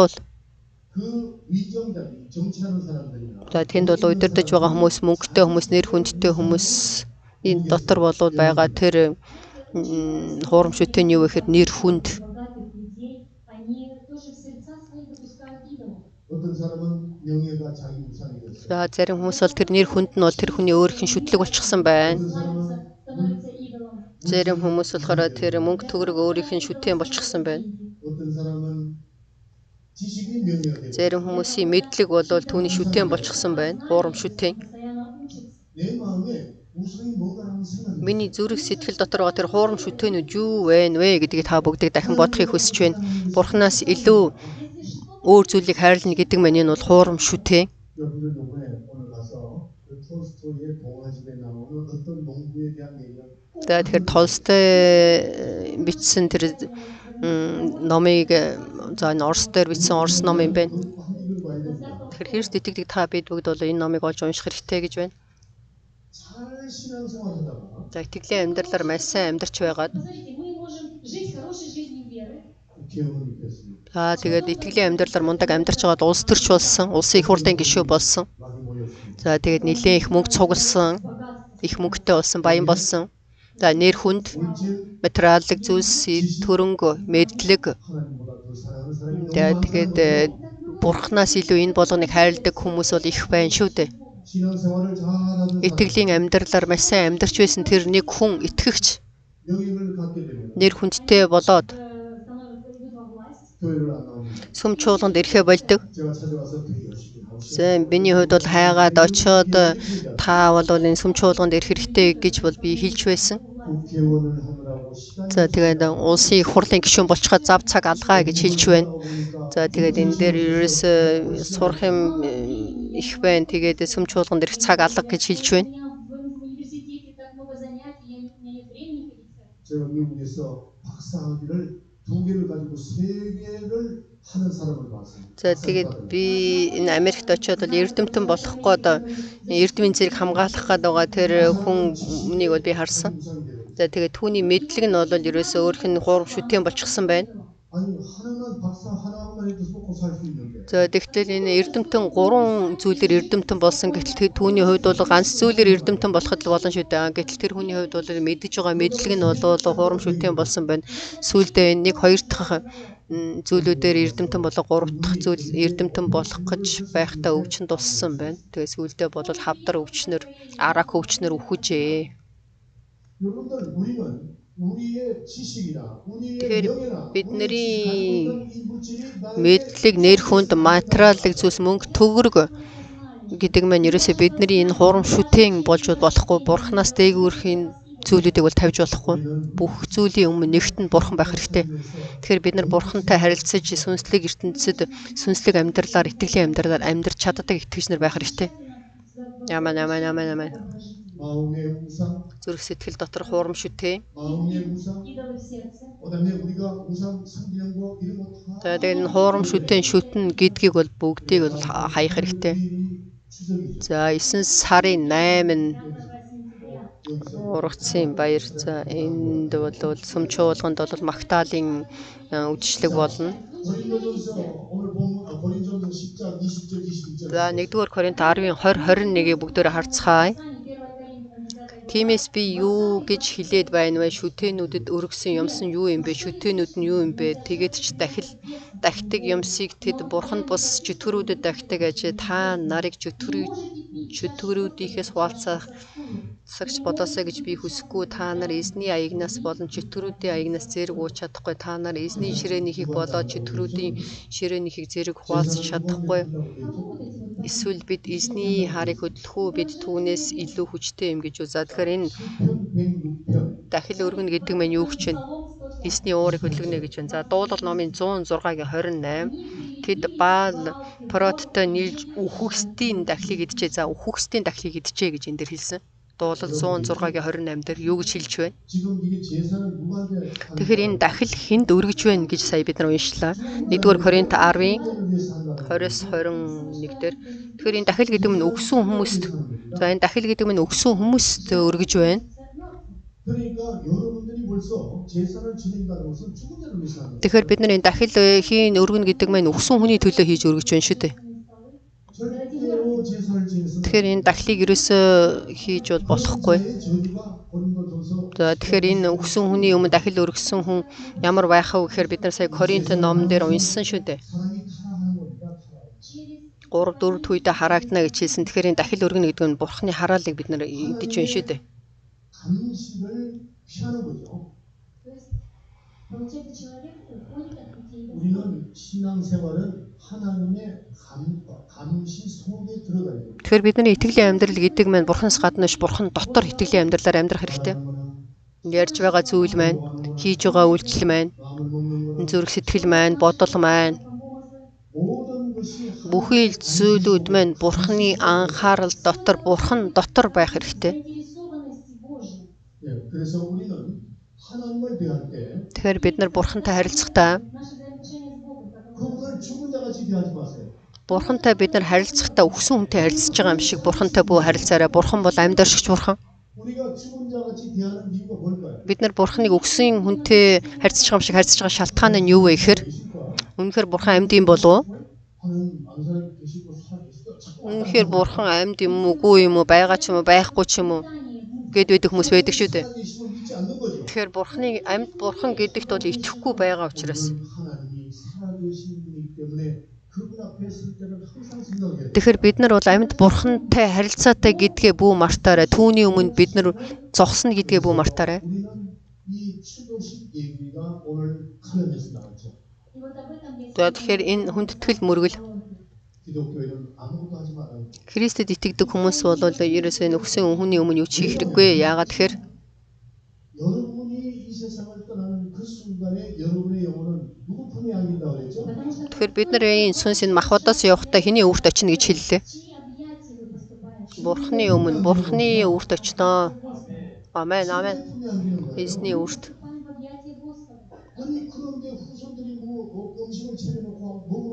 за тэнд бол удирдах байгаа хүмүүс, мөнгөтэй хүмүүс, нэр хүндтэй хүмүүс энэ дотор болоод байгаа тэр хуурам шүтэн нь юу гэхээр нэр хүнд. За зарим хүмүүс бол тэр нэр хүнд нь бол тэр хүний өөрийнх нь шүтлэг болчихсон байна. Зарим хүмүүс болохоор тэр мөнгө төгрөг өөрийнх нь шүтэн болчихсон байна. Зарим хүмүүсийн мэдлэг бол түүний шүтэн болчихсон байна. Хуурам шүтэн. Миний зүрх сэтгэл дотор байгаа тэр хуурам шүтэнүүд юу вэ вэ гэдгийг та бүгдийг дахин бодохыг хүсэж байна. Бурханаас илүү өөр зүйлийг хайрлана гэдэг маань энэ бол хуурам шүтэн. За тэгэхээр Толстой бичсэн тэр номыг, за энэ Орос дээр бичсэн Орос ном юм байна. Тэгэхээр Христ итгэдэг та бид бүгд бол энэ номыг олж унших хэрэгтэй гэж байна. За итгэлийн амьдралаар маш сайн амьдарч байгаад, за тэгээд итгэлийн амьдралаар мундаг амьдарч байгаад улс төрч болсон, улсын их хурлын гишүүн болсон. За тэгээд нэлээд их мөнгө цугласан, их мөнгөтэй болсон, баян болсон. За нэр хүнд, материаллык зүйлс, төрөнгө, мэдлэг. За тэгээд бурхнаас илүү энэ болгоныг хайрладаг хүмүүс бол их байна шүү дээ. Итгэлийн амьдралаар маш сайн амьдарч байсан тэр нэг хүн итгэгч нэр хүндтэй болоод сүм чуулганд ирэхээ болдог. За миний хувьд бол хайгаад очиод та бол энэ сүм чуулганд ирэх хэрэгтэй гэж бол би хэлж байсан. За тэгээд улсын их хурлын гишүүн болчиход зав цаг алгаа гэж хэлж байна. За тэгээд энэ дээр ерөөсөө сурах юм их байна. Тэгээд сүм чуулганд ирэх цаг алга гэж хэлж байна. За тэгээд би энэ Америкт очиод бол эрдэмтэн болох гээд эрдмийн зэрэг хамгаалах гээд байгаа тэр хүнийг бол би харсан. За тэгээд түүний мэдлэг нь бол ерөөсөө өөрийнх нь хуурам шүтэн болчихсон байна. За тэгтэл энэ эрдэмтэн гурван зүйлээр эрдэмтэн болсон, гэтэл түүний хувьд бол ганц зүйлээр эрдэмтэн болоход л болно шүү дээ. Гэтэл тэр хүний хувьд бол мэдэж байгаа мэдлэг нь бол хуурам шүтэн болсон байна. Сүүлдээ энэ нэг хоёр дахь зүйлүүдээр эрдэмтэн болоо гурав дахь зүйл эрдэмтэн болох гэж байхдаа өвчин туссан байна. Тэгээ сүүлдээ бол хавдар өвчнөр, арак өвчнөр үхэжээ. Тэгэхээр бидний мэдлэг, нэр хүнд, материаллык зүйлс, мөнгө төгрөг гэдэг маань ерөөсөө бидний энэ хуурам шүтэн болж болохгүй. Бурханаас дээгүүрхийн зүйлүүдийг бол тавьж болохгүй. Бүх зүйлийн өмнө нэгт нь бурхан байх хэрэгтэй. Тэгэхээр бид нар бурхантай харилцаж сүнслэг ертөнцид сүнслэг амьдралаар, итгэлийн амьдралаар амьдарч чаддаг итгэгч нар байх хэрэгтэй. Амен, амен, амен, амен. Зүрх сэтгэл дотор хуурам шүтээ. За тэгээд энэ хуурам шүтэн шүтэн гэдгийг бол бүгдийг бол хаях хэрэгтэй. За 9 сарын 8 ургацын баяр. За энд бол сүм чуулганд бол Магдалины үдшилэг болно. За 1-р Коринт 10-ын 20 21-ийг бүгдөөрөө харцгаая. Тиймээс би юу гэж хэлээд байна вэ? Шүтэнүүдэд өргөсөн юмсан юу юм бэ? Шүтэнүүд нь юу юм бэ? Тэгээд ч дахил дахтаг юмсыг тэд бурхан бус чөтгөрүүдэд дахтаг ажээ. Та нарыг чөтгөрүүдийнхээс хуваалцах сагч болоосой гэж би хүсэхгүй. Та нар эзний аягнаас болон чөтгөрүүдийн аягнаас зэрэг ууж чадахгүй. Та нар эзний ширээнийхийг болоод чөтгөрүүдийн ширээнийхийг зэрэг хуваалцах чадахгүй. Эсвэл бид эзний харыг хөдлөх үү? Бид түүнээс илүү хүчтэй юм гэж үү? За тэгэхээр энэ дахил өргөнө гэдэг маань юу гэж байна? Эзний уурыг хөдөлгөнө гэж байна. За дуулал номын 106-гийн 28 тэд Баал Проттой нийлж үхэгсдийн дахлыг иджээ. За үхэгсдийн дахлыг иджээ гэж энэ дээр хэлсэн. Дуулал 106-гийн 28 дээр юу гэж хэлж байна? Тэгэхээр энэ дахил хүнд өргөж байна гэж сая бид нар уншлаа. 1-р Коринт 10-ийн 20-21 дээр. Тэгэхээр энэ дахил гэдэг нь өгсөн хүмүүст, за энэ дахил гэдэг нь өгсөн хүмүүст өргөж байна. Тэгэхээр бид нар энэ дахил хийн өргөнө гэдэг маань өгсөн хүний төлөө хийж өргөж байна шүү дээ. Тэгэхээр энэ дахлыг ерөөсөө хийж бол болохгүй. За тэгэхээр энэ өгсөн хүний өмнө дахил өргөсөн хүн ямар байх вэ гэхээр бид нар сая Коринт номон дээр уншсан шүү дээ. 3 4 дэх үедээ хараагдана гэж хэлсэн. Тэгэхээр энэ дахил өргөнө гэдэг нь Бурхны хараалыг бид нар идэж байна шүү дээ. Тэгэхээр бидний итгэлийн амьдрал гэдэг маань Бурханаас гадна биш, Бурхан дотор итгэлийн амьдралаар амьдрах хэрэгтэй. Ярьж байгаа зүйл маань, хийж байгаа үйлдэл маань, зүрх сэтгэл маань, бодол маань, бүхий л зүйлүүд маань Бурханы анхаарал дотор, Бурхан дотор байх хэрэгтэй. Тэгэхээр бид нар Бурхантай харилцахдаа Бурхантай бид нар харилцахдаа өгсөн хүнтэй харилцаж байгаа юм шиг Бурхантай бүү харилцаарай. Бурхан бол амьд оршигч Бурхан. Бид нар Бурханыг өгсөн хүнтэй харьцаж байгаа юм шиг харьцаж байгаа шалтгаан нь юу вэ гэхээр үнэхээр Бурхан амьд юм болов уу? Үнэхээр Бурхан амьд юм уу, үгүй юм уу, байгаа ч юм уу, байхгүй ч юм уу гэд байдаг хүмүүс байдаг шүү дээ. Тэгэхээр Бурханыг амьд Бурхан гэдэгт бол итгэхгүй байгаа учраас. Тэгэхээр бид нар бол амьд Бурхантай харилцаатай гэдгээ бүү мартаарай. Түүний өмнө бид нар зогсно гэдгээ бүү мартаарай. За тэгэхээр энэ хүндэтгэл мөргөл Христэд итгэдэг хүмүүс бол ерөөсөө энэ өгсөн хүний өмнө юу ч хийх хэрэггүй. Яагаад тэгэхээр тэгэхээр бид нар энэ сүнс энэ махбодоос явахдаа хэний өвөрт очино гэж хэллээ. Бурхны өмнө, Бурхны өвөрт очино. Амен, амен. Эзний өвөрт.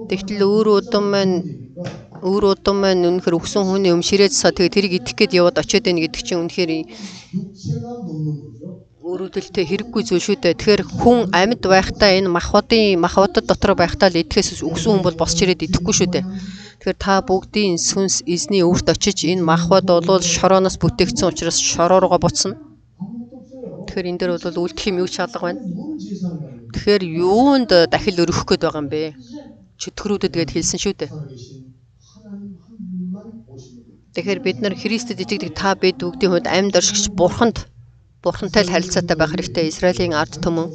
Тэгтэл өөр удам маань үнэхээр өгсөн хүний өмнө ширээ засаа тэгээ тэрийг идэх гээд яваад очиод байна гэдэг чинь үнэхээр өрөвдөлтөй хэрэггүй зүйл шүү дээ. Тэгэхээр хүн амьд байхдаа энэ махбодод дотор байхдаа л идэхээс өгсөн хүн бол босч ирээд идэхгүй шүү дээ. Тэгэхээр та бүгдийн сүнс эзний өвөрт очиж энэ махбод бол шорооноос бүтээгдсэн учраас шороо руугаа буцна. Тэгэхээр энэ дээр бол үлдэх юм юу ч алга байна. Тэгэхээр юунд дахил өргөх гээд байгаа юм бэ? Чөтгөрүүдэд гээд хэлсэн шүү дээ. Тэгэхээр бид нар Христэд итгэдэг та бид бүгдийн хувьд амьд оршигч Бурхантай л харилцаатай байх хэрэгтэй. Израилийн ард түмэн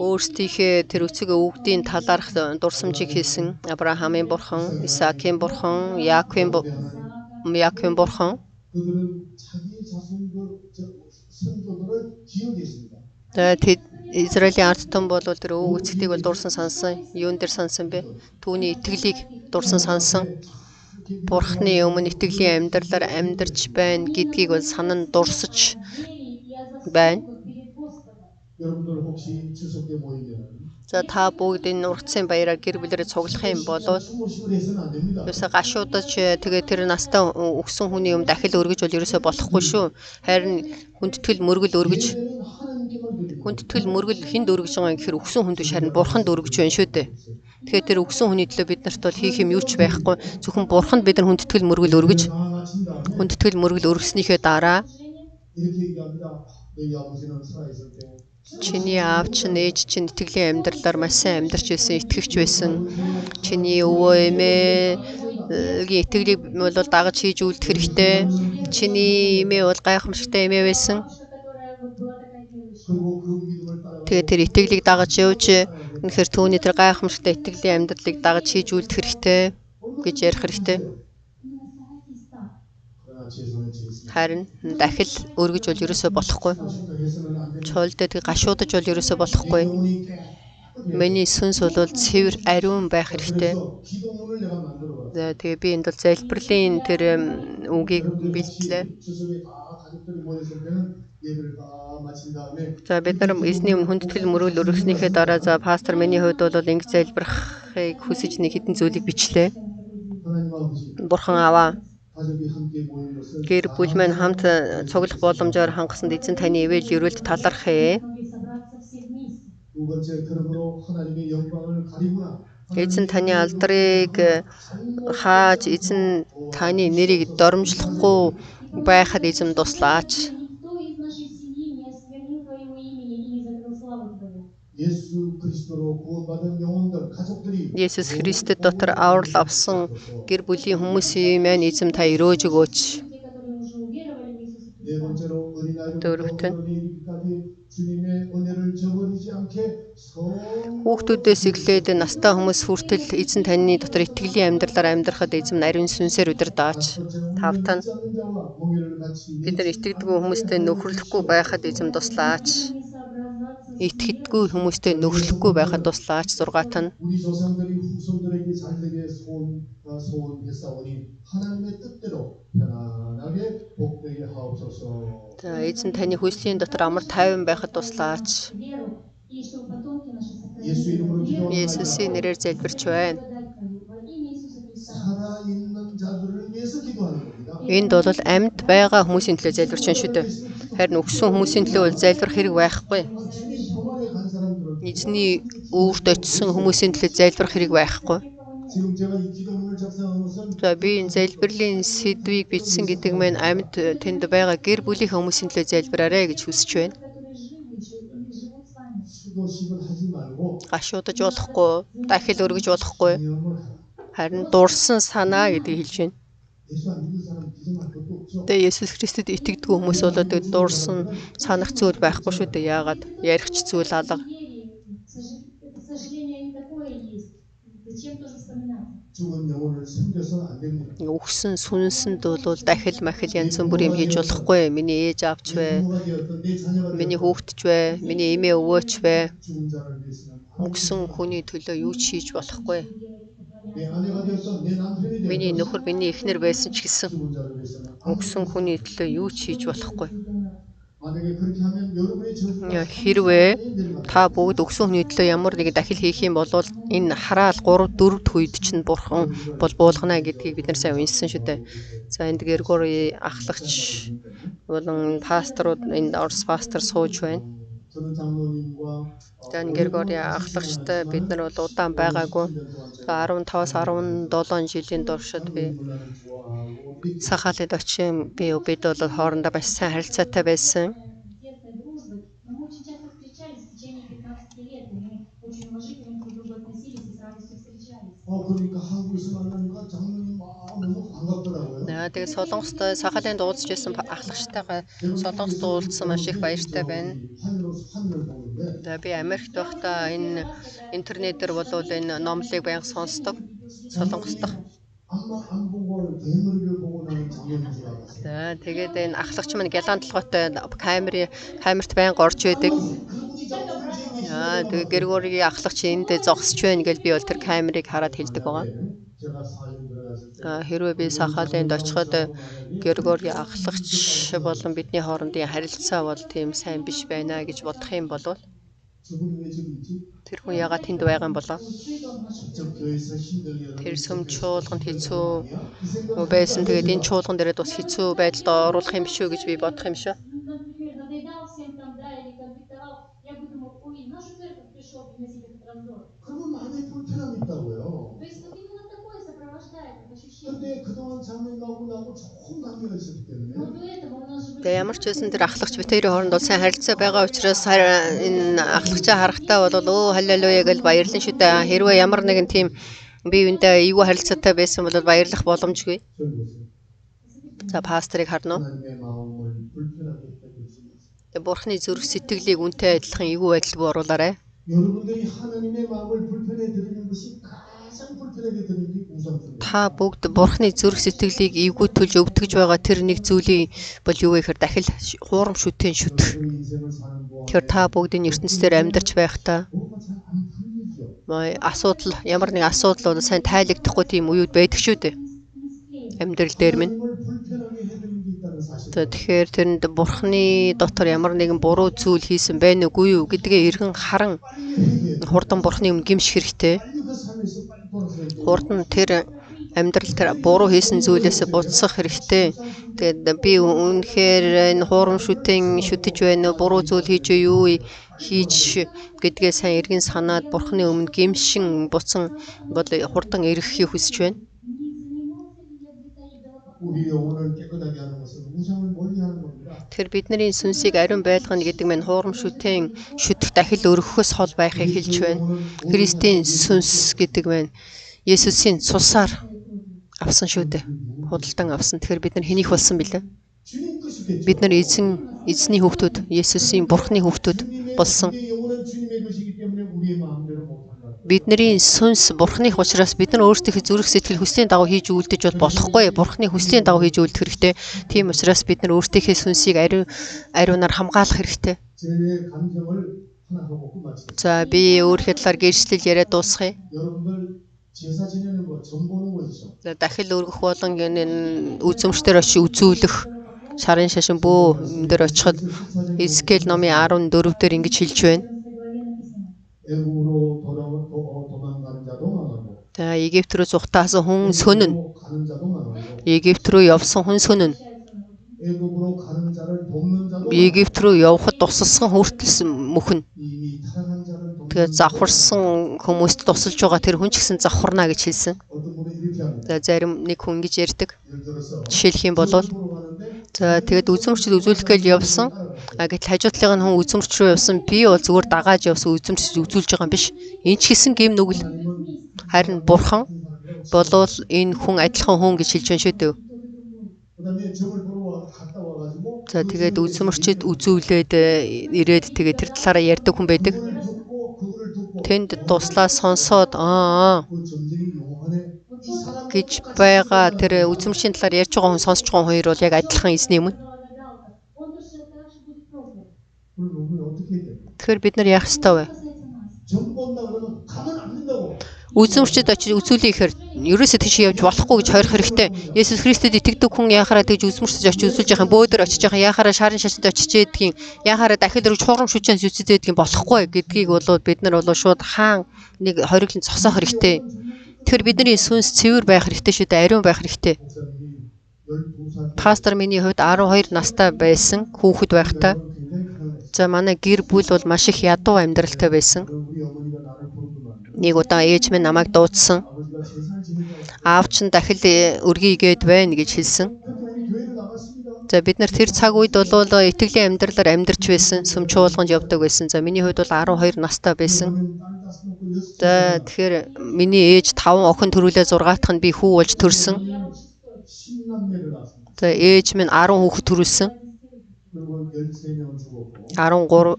өөрсдийнхээ тэр өцөг өвгдийн талаарх дурсамжийг хийсэн. Авраамийн Бурхан, Исаакийн Бурхан, Яаковын Бурхан. Тэгээд Израилийн ард түмэн бол тэр өвөг эцэгтийг бол дурсан сансан. Юун дээр сансан бэ? Түүний итгэлийг дурсан сансан. Бурхны өмнө итгэлийн амьдралаар амьдарч байна гэдгийг бол санан дурсаж байна. За та бүгд энэ ургацын баяраар гэр бүлээрээ цуглах юм бол ерөөсөө гашуудаж тэгээ тэр настай өгсөн хүний өмнө дахил өргөж бол ерөөсөө болохгүй шүү. Харин хүндэтгэл мөргөл өргөж, хүндэтгэл мөргөл хүнд өргөж байгаа юм гэхээр өгсөн хүнд биш харин Бурханд өргөж байна шүү дээ. Тэгэхээр тэр өгсөн хүний төлөө бид нарт бол хийх юм юу ч байхгүй. Зөвхөн Бурханд бид нар хүндэтгэл мөргөл өргөж, хүндэтгэл мөргөл өргөснийхээ дараа чиний аав чинь, ээж чинь итгэлийн амьдралаар маш сайн амьдарч байсан, итгэгч байсан. Чиний өвөө эмээгийн итгэлийг бол дагаж хийж үлдэх хэрэгтэй. Чиний эмээ бол гайхамшигтай эмээ байсан. Тэгээд тэр итгэлийг дагаж явж, үнэхээр түүний тэр гайхамшигтай итгэлийн амьдралыг дагаж хийж үлдэх хэрэгтэй гэж ярих хэрэгтэй. Харин дахил өргөж бол ерөөсөө болохгүй. Цуйлдаа тэг гашуудаж бол ерөөсөө болохгүй. Миний сүнс бол цэвэр ариун байх хэрэгтэй. За тэгээ би энд бол залбирлын тэр үгийг бэлтлээ. За бид нар эзний өмнө хүндэтгэл мөрөөл өргөснийхээ дараа за пастор миний хувьд бол ингэж залбирахыг хүсэж нэг хэдэн зүйлийг бичлээ. Бурхан аваа, гэр бүл маань хамт цуглах боломжоор хангасанд эзэн таны ивэл ерөөлд талархъя. Эзэн таны алдрыг хааж, эзэн таны нэрийг доромжлохгүй байхад эзэн туслаач. Есүс Христэд дотор аврал авсан гэр бүлийн хүмүүсийн маань эзэм та өрөөж өгөөч. Дөрөвт нь хүүхдүүдээс эхлээд настай хүмүүс хүртэл эзэн таны дотор итгэлийн амьдралаар амьдрахад эзэм ариун сүнсээр удирдаач. Тавт нь бид нар итгэдэггүй хүмүүстэй нөхөрлөхгүй байхад эзэм туслаач. Итгэдэггүй хүмүүстэй нөхөрлөхгүй байхад туслаач. Зургаат нь за эзэн таны хүслийн дотор амар тайван байхад туслаач. Есүсийн нэрээр залбирч байна. Энд бол амьд байгаа хүмүүсийн төлөө залбирч байна шүү дээ. Харин үхсэн хүмүүсийн төлөө бол залбирах хэрэг байхгүй. Эзний өвөрт очисон хүмүүсийн төлөө залбирах хэрэг байхгүй. За би энэ залбирлын сэдвийг бичсэн гэдэг маань амьд тэнд байгаа гэр бүлийн хүмүүсийн төлөө залбираарай гэж хүсэж байна. Гашуудаж болохгүй, дахил өргөж болохгүй. Харин дурсан санаа гэдгийг хэлж байна. Тэгээ Есүс Христэд итгэдэггүй хүмүүс болоод дурсан санах зүйл байхгүй шүү дээ. Яагаад ярих ч зүйл алга. Үхсэн сүнсэнд бол дахил махил янз бүр юм хийж болохгүй. Миний ээж аавч вэ, миний хүүхэд ч вэ, миний эмээ өвөөч вэ. Үхсэн хүний төлөө юу ч хийж болохгүй. Миний нөхөр, миний эхнэр байсан ч гэсэн үхсэн хүний төлөө юу ч хийж болохгүй. Хэрвээ та бүгд өгсөн хүний төлөө ямар нэгэн дахил хийх юм бол энэ хараал 3 4 дахь үед чинь бурхан бол буулгана гэдгийг бид нар сайн уншсан шүү дээ. За энд Григори ахлагч болон пасторууд энд Орос пастор сууж байна. За энэ Григори ахлагчтай бид нар бол удаан байгаагүй. 15-аас 17 жилийн туршид би Сахалид очин бид бол хоорондоо маш сайн харилцаатай байсан. Тэгээд Солонгостой Сахалинд уулзч байсан ахлагчтайгаа Солонгост уулзсан маш их баяртай байна. За би Америкт байхдаа энэ интернетээр болвол энэ номлыг байнга сонсдог. Солонгос дахь. За тэгээд энэ ахлагч маань гялаан толгойтой камерт байнга орж байдаг. Аа тэгээд Григоригийн ахлагч энд зогсож байна гэж би бол тэр камерыг хараад хэлдэг байгаа. Хэрвээ би Сахалинд очиход Григори ахлагч болон бидний хоорондын харилцаа бол тийм сайн биш байна гэж бодох юм бол тэр хүн яагаад тэнд байгаа юм болоо? Тэр сүм чуулганд хэцүү байсан. Тэгээд энэ чуулган дээрээ бас хэцүү байдалд оруулах юм шүү гэж би бодох юм шүү. Тэгээ ямар ч байсан тэр ахлагч бид хоёрын хооронд бол сайн харилцаа байгаа учраас энэ ахлагчаа харахтаа бол өө халелуя гэж баярлан шүү дээ. Хэрвээ ямар нэгэн тийм бие биендээ эвгүй харилцаатай байсан бол баярлах боломжгүй. За пасторыг харна уу? Тэгээ Бурхны зүрх сэтгэлийг үнтэй адилхан эвгүй байдал руу оруулаарай. Та бүгд Бурхны зүрх сэтгэлийг эвгүй төлж өвдгөж байгаа тэр нэг зүйлийн бол юу вэ гэхээр дахил хуурам шүтэн шүтэх. Тэгэхээр та бүгд энэ ертөнцийн амьдарч байхдаа асуудал ямар нэг асуудал бол сайн тайлагдахгүй тийм үеуд байдаг шүү дээ. Амьдрал дээр минь. За тэгэхээр тэрэнд Бурхны дотор ямар нэгэн буруу зүйл хийсэн байна уугүй юу гэдгээ эргэн харан хурдан Бурхны өмнө гэмших хэрэгтэй. Хурдан тэр амьдрал тэр буруу хийсэн зүйлээс буцах хэрэгтэй. Тэгээд би үнэхээр энэ хуурам шүтэн шүтэж байна уу, буруу зүйл хийж юу хийж гэдгээ сайн эргэн санаад Бурхны өмнө гэмшин буцан бол хурдан ирэхийг хүсэж байна. Тэгэхээр бидний сүнсийг ариун байлгана гэдэг нь хуурам шүтэн шүтэх дахил өргөхөөс хол байхыг хэлж байна. Христийн сүнс гэдэг нь Есүсийн цусаар авсан шүү дээ. Худалдан авсан. Тэгэхээр бид нар хэнийх болсон бэлээ? Бид нар эзний хүүхдүүд, Есүсийн Бурхны хүүхдүүд болсон. Бидний сүнс Бурхных учраас бид нар өөрсдийнхээ зүрх сэтгэл хүслийн дагуу хийж үйлдэж бол болохгүй. Бурхны хүслийн дагуу хийж үйлдэх хэрэгтэй. Тийм учраас бид нар өөрсдийнхээ сүнсийг ариунаар хамгаалах хэрэгтэй. За би өөрийнхөө талаар гэрчлэл яриад дуусгая. За дахил өргөх болон энэ үзэмжтэр очиж үзүүлэх шарын шашин бөө юм дээр очиход Эзекиэл номын 14 дээр ингэж хэлж байна. За Египт рүү зүхтаасан хүн сөнөн. Египт рүү явсан хүн сөнөн. Египт рүү явхад тусалсан хүртэл мөхнө. Тэгээд завхарсан хүмүүст тусалж байгаа тэр хүн ч гэсэн завхарна гэж хэлсэн. За зарим нэг хүн ингэж ярьдаг. Жишээлх юм бол за тэгээд үзэмжчд үзүүлэх гээл явсан. А гэтэл хажуу талын нь хүн үзэмжч рүү явсан. Би бол зүгээр дагааж явсан, үзэмжч үзүүлж байгаа юм биш. Энэ ч гэсэн гэм нүгэл. Харин Бурхан болвол энэ хүн адилхан хүн гэж хэлж байна шүү дээ. За тэгээд үзмэрчд үзүүлээд ирээд тэгээд тэр талаараа ярьдаг хүн байдаг. Тэнд туслаа сонсоод аа гэж байгаа тэр үзмэрчийн талаар ярьж байгаа хүн сонсож байгаа хүн хоёр бол яг адилхан эзний өмнө. Тэгэхээр бид нар яах ёстой вэ? Үзмэрчд очиж үзүүлээ гэхээр ерөөсөө тийш явж болохгүй гэж хорих хэрэгтэй. Есүс Христэд итгэдэг хүн яхаараа тэгж үзмэрчд очиж үзүүлж яхаа бөөдөр очиж яхаа яхаараа шарын шашинд очиж ядгийн яхаараа дахил өргөж хурам шүжэн зүцэд ядгийн болохгүй гэдгийг бол бид нар бол шууд хаан нэг хориглон зогсоох хэрэгтэй. Тэгэхээр бидний сүнс цэвэр байх хэрэгтэй шүү дээ, ариун байх хэрэгтэй. Пастор миний хувьд 12 настай байсан хүүхэд байхдаа за манай гэр бүл бол маш их ядуу амьдралтай байсан. Нэг удаа ээж минь намайг дуудсан. Аав чинь дахил өргийгээд байна гэж хэлсэн. За бид нар тэр цаг үед бол итгэлийн амьдралаар амьдарч байсан, сүм чуулганд явдаг байсан. За миний хувьд бол 12 настай байсан. За тэгэхээр миний ээж 5 охин төрүүлээ 6 дахь нь би хүү болж төрсөн. За ээж минь 10 хүүхэд төрүүлсэн. 13.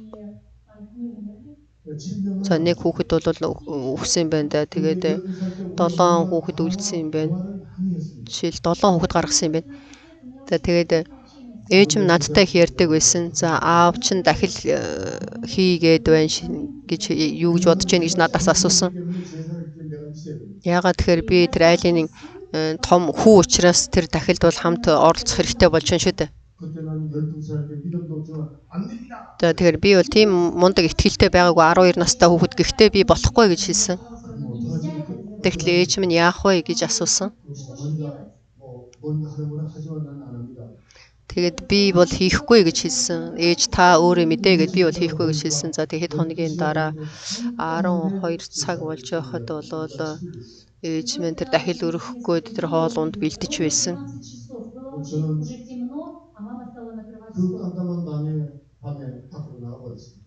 За нэг хүүхэд бол үхсэн юм байна да. Тэгээд 7 хүүхэд үлдсэн юм байна. Жишээл 7 хүүхэд гаргасан юм байна. За тэгээд ээж минь надтай их ярьдаг байсан. За аав чинь дахил хийгээд байна гэж юу гэж бодож байна гэж надаас асуусан. Яагаад тэгэхээр би тэр айлын том хүү учраас тэр дахилд бол хамт оролцох хэрэгтэй болж байна шүү дээ. За тэгэхээр би бол тийм мундаг итгэлтэй байгаагүй 12 настай хүүхэд гэхдээ би болохгүй гэж хэлсэн. Тэгтэл ээж минь яах вэ гэж асуусан. Тэгээд би бол хийхгүй гэж хэлсэн. Ээж та өөрөө мэдээ гэд би бол хийхгүй гэж хэлсэн. За тэгээд хэд хоногийн дараа 12 цаг болж байхад бол ээж минь тэр дахил өрөхгүй тэр хоол унд бэлдэж байсан.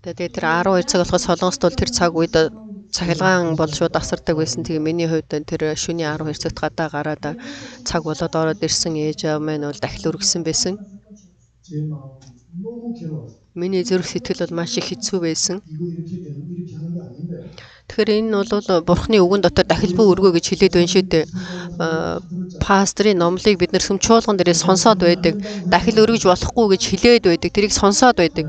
Тэгээд тэр 12 цаг болоход Солонгост бол тэр цаг үед цахилгаан бол шууд асардаг байсан. Тэгээ миний хувьд тэр шөнийн 12 цагт гадаа гараад цаг болоод ороод ирсэн ээж аав маань бол дахил өргөсөн байсан. Миний зүрх сэтгэл бол маш их хэцүү байсан. Тэгэхээр энэ бол Бурхны үгэн дотор дахил бүү өргөө гэж хэлээд байна шүү дээ. Пастрын номлыг бид нэр сүм чуулган дээрээ сонсоод байдаг. Дахил өргөж болохгүй гэж хэлээд байдаг. Тэрийг сонсоод байдаг.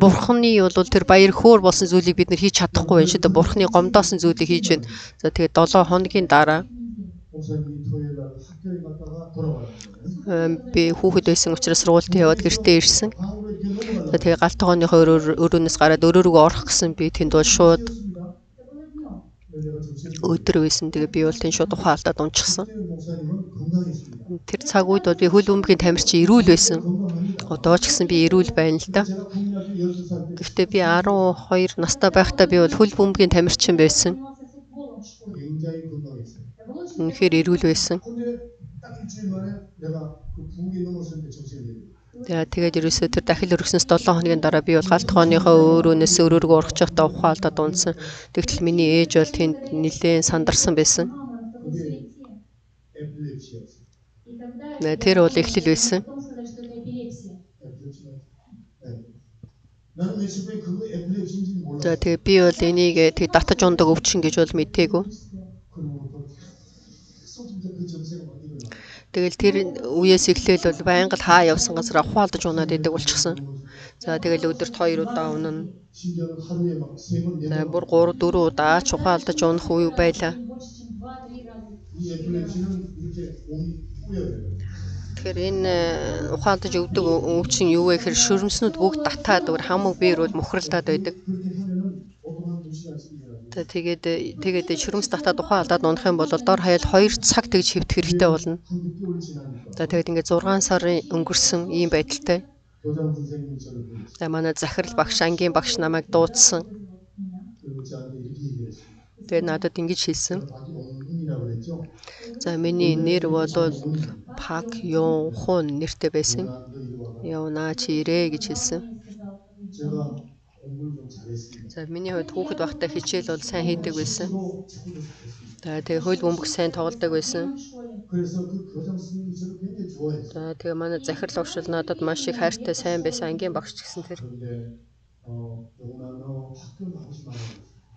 Бурхны бол тэр баяр хөөр болсон зүйлийг бид нэр хийж чадахгүй байна шүү дээ. Бурхны гомдоосон зүйлийг хийж байна. За тэгээд 7 хоногийн дараа Би хүүхэд байсан учраас сургуульд яваад гэртээ ирсэн. Тэгээ гал тогооныхоо өрөөнөөс гараад өрөө рүүгээ орох гэсэн би тэнд бол шууд өдөр байсан. Тэгээ би бол тэнд шууд ухаан алдаад унчихсан. Тэр цаг үед бол би хөл бөмбөгийн тамирчин эрүүл байсан. Одоо ч гэсэн би эрүүл байна л да. Гэхдээ би 12 настай байхдаа би бол хөл бөмбөгийн тамирчин байсан. Үнэхээр эрүүл байсан. Тэгээд ерөөсөө тэр дахил өргөснөөс 7 хоногийн дараа би бол гал тогооныхоо өрөөнөөс өрөөргөө урах байхдаа ухаан алдаад унсан. Тэгтэл миний ээж бол тэнд нэлээд сандарсан байсан. Тэр бол эхлэл байсан. За тэгээ би бол энийг тэг татаж ундаг өвчин гэж бол мдээгүй. Тэгэл тэр үеэс эхлээл бол байнга л хаа явсан газар ухаалдаж унаад идэг болчихсон. За тэгэл өдөрт 2 удаа унана. За бүр 3 4 удаа ч ухаалдаж унах үе байлаа. Тэгэхээр энэ ухаалдаж өвдөг өвчин юу вэ гэхээр шөрөмснүүд бүгд татаад өөр хамаг биер бол мөхрөлдөөд байдаг. Тэгээд шөрөмс татаад ухаан алдаад унах юм бол дор хаяал 2 цаг тэгж хэвтэх хэрэгтэй болно. За тэгээд ингээд 6 сарын өнгөрсөн ийм байдалтай. За манай захирал багш, ангийн багш намайг дуудсан. Тэгээд надад ингэж хэлсэн. За миний нэр бол Пак Юн Хун нэртэй байсан. Явнаа чи ирээ гэж хэлсэн. За миний хувьд хүүхэд байхдаа хичээл бол сайн хийдэг байсан. За тэгээ хөл бөмбөг сайн тоглодог байсан. За тэгээ манай захирал багш бол надад маш их хайртай сайн байсан, ангийн багш ч гэсэн тэр.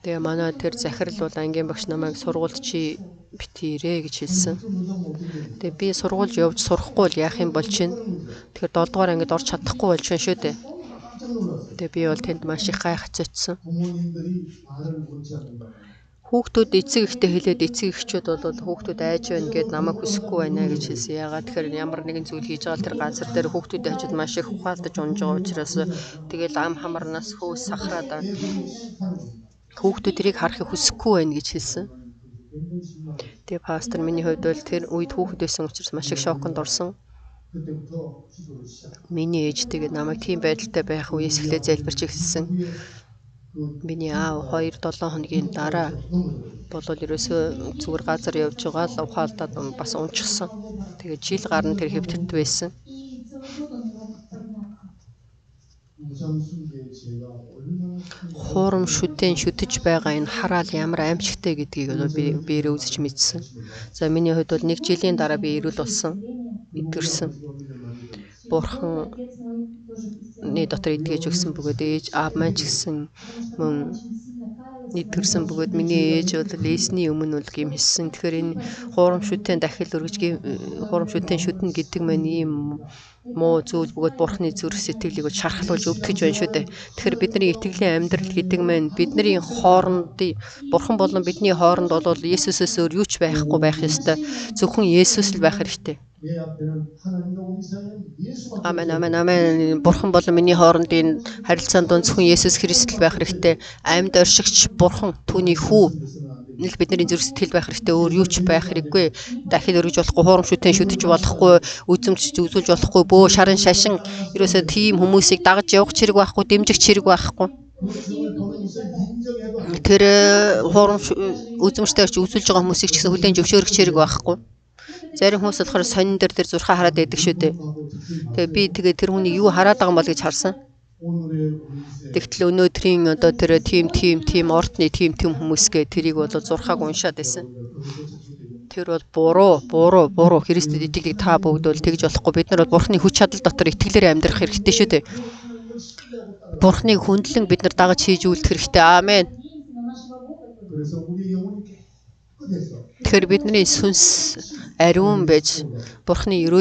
Тэгээ манай тэр захирал бол ангийн багш намайг сургуульд чи битгий ирээ гэж хэлсэн. Тэгээ би сургуульд явж сурахгүй бол яах юм бол чинь. Тэгэхээр 7 дугаар ангид орч чадахгүй болж байна шүү дээ. Тэгээ би бол тэнд маш их гайхацсан. Хүүхдүүд эцэг эхтэй хэлээд эцэг эхчүүд бол хүүхдүүд айж байна гэд намайг хүсэхгүй байна гэж хэлсэн. Яагаад тэгэхээр ямар нэгэн зүйл хийж байгаа тэр газар дээр хүүхдүүдийн хажууд маш их ухаалдаж унж байгаа учраас тэгэл ам хамарнаас хөөс сахраад хүүхдүүд тэрийг харахыг хүсэхгүй байна гэж хэлсэн. Тэгээ пастор миний хувьд бол тэр үед хүүхэд байсан учраас маш их шоконд орсон. Миний ээж тэгээд намайг тийм байдалтай байх үеэс эхлээд залбирч эхэлсэн. Миний аав 2-7 хоногийн дараа болвол ерөөсөө зүгээр газар явж байгаа л ухаалдаад бас унчихсан. Тэгээд жил гарна тэр хэвтэрт байсан. Хуурам шүтэн шүтэж байгаа энэ хараал ямар аимшигтай гэдгийг бол би биеэрээ үзэж мэдсэн. За миний хувьд бол 1 жилийн дараа би эрүүл болсон, эдгэрсэн. Бурханы дотор эдгэж өгсөн бөгөөд ээж аав маань ч гэсэн мөн эдгэрсэн бөгөөд миний ээж бол Есүсний өмнө бол гэм хэлсэн. Тэгэхээр энэ хуурам шүтэн дахил өргөж хуурам шүтэн шүтэн гэдэг маань ийм муу зүйл бөгөөд Бурхны зүрх сэтгэлийг бол шархлуулж өвдгөж байна шүү дээ. Тэгэхээр бидний итгэлийн амьдрал гэдэг маань бидний хоорондын Бурхан болон бидний хооронд бол Есүсээс өөр юу ч байхгүй байх ёстой. Зөвхөн Есүс л байх хэрэгтэй. Амен, амен, амен. Бурхан болон миний хоорондын харилцаанд зөвхөн Есүс Христ л байх хэрэгтэй. Амьд оршигч Бурхан түүний хүү нэг бидний зүрх сэтгэл байх хэрэгтэй. Өөр юу ч байх хэрэггүй. Дахил өргөж болохгүй, хуурам шүтэн шүтэж болохгүй, үзэмж үзүүлж болохгүй, бөө шарын шашин ерөөсөө тийм хүмүүсийг дагаж явах хэрэг байхгүй, дэмжих хэрэг байхгүй. Тэр хуурам үзэмжтэй ч үзүүлж байгаа хүмүүсийг ч гэсэн хүлээн зөвшөөрөх хэрэг байхгүй. Зарим хүмүүс болохоор сонин дээр тэр зурхаа хараад байдаг шүү дээ. Тэгээ би тэгээ тэр хүнийг юу хараад байгаа юм бол гэж харсан. Тэгтэл өнөөдрийн одоо тэр тим тим тим ордны тим тим хүмүүсгээ тэрийг бол зурхааг уншаад байсан. Тэр бол буруу Христэд итгэлийг та бүгд бол тэгж болохгүй. Бид нар бол Бурхны хүч чадал дотор итгэлээр амьдрах хэрэгтэй шүү дээ. Бурхныг хүндлэн бид нар дагаж хийж үйлдэх хэрэгтэй. Амен. Тэгэхээр бидний сүнс ариун байж Бурхны ерөөл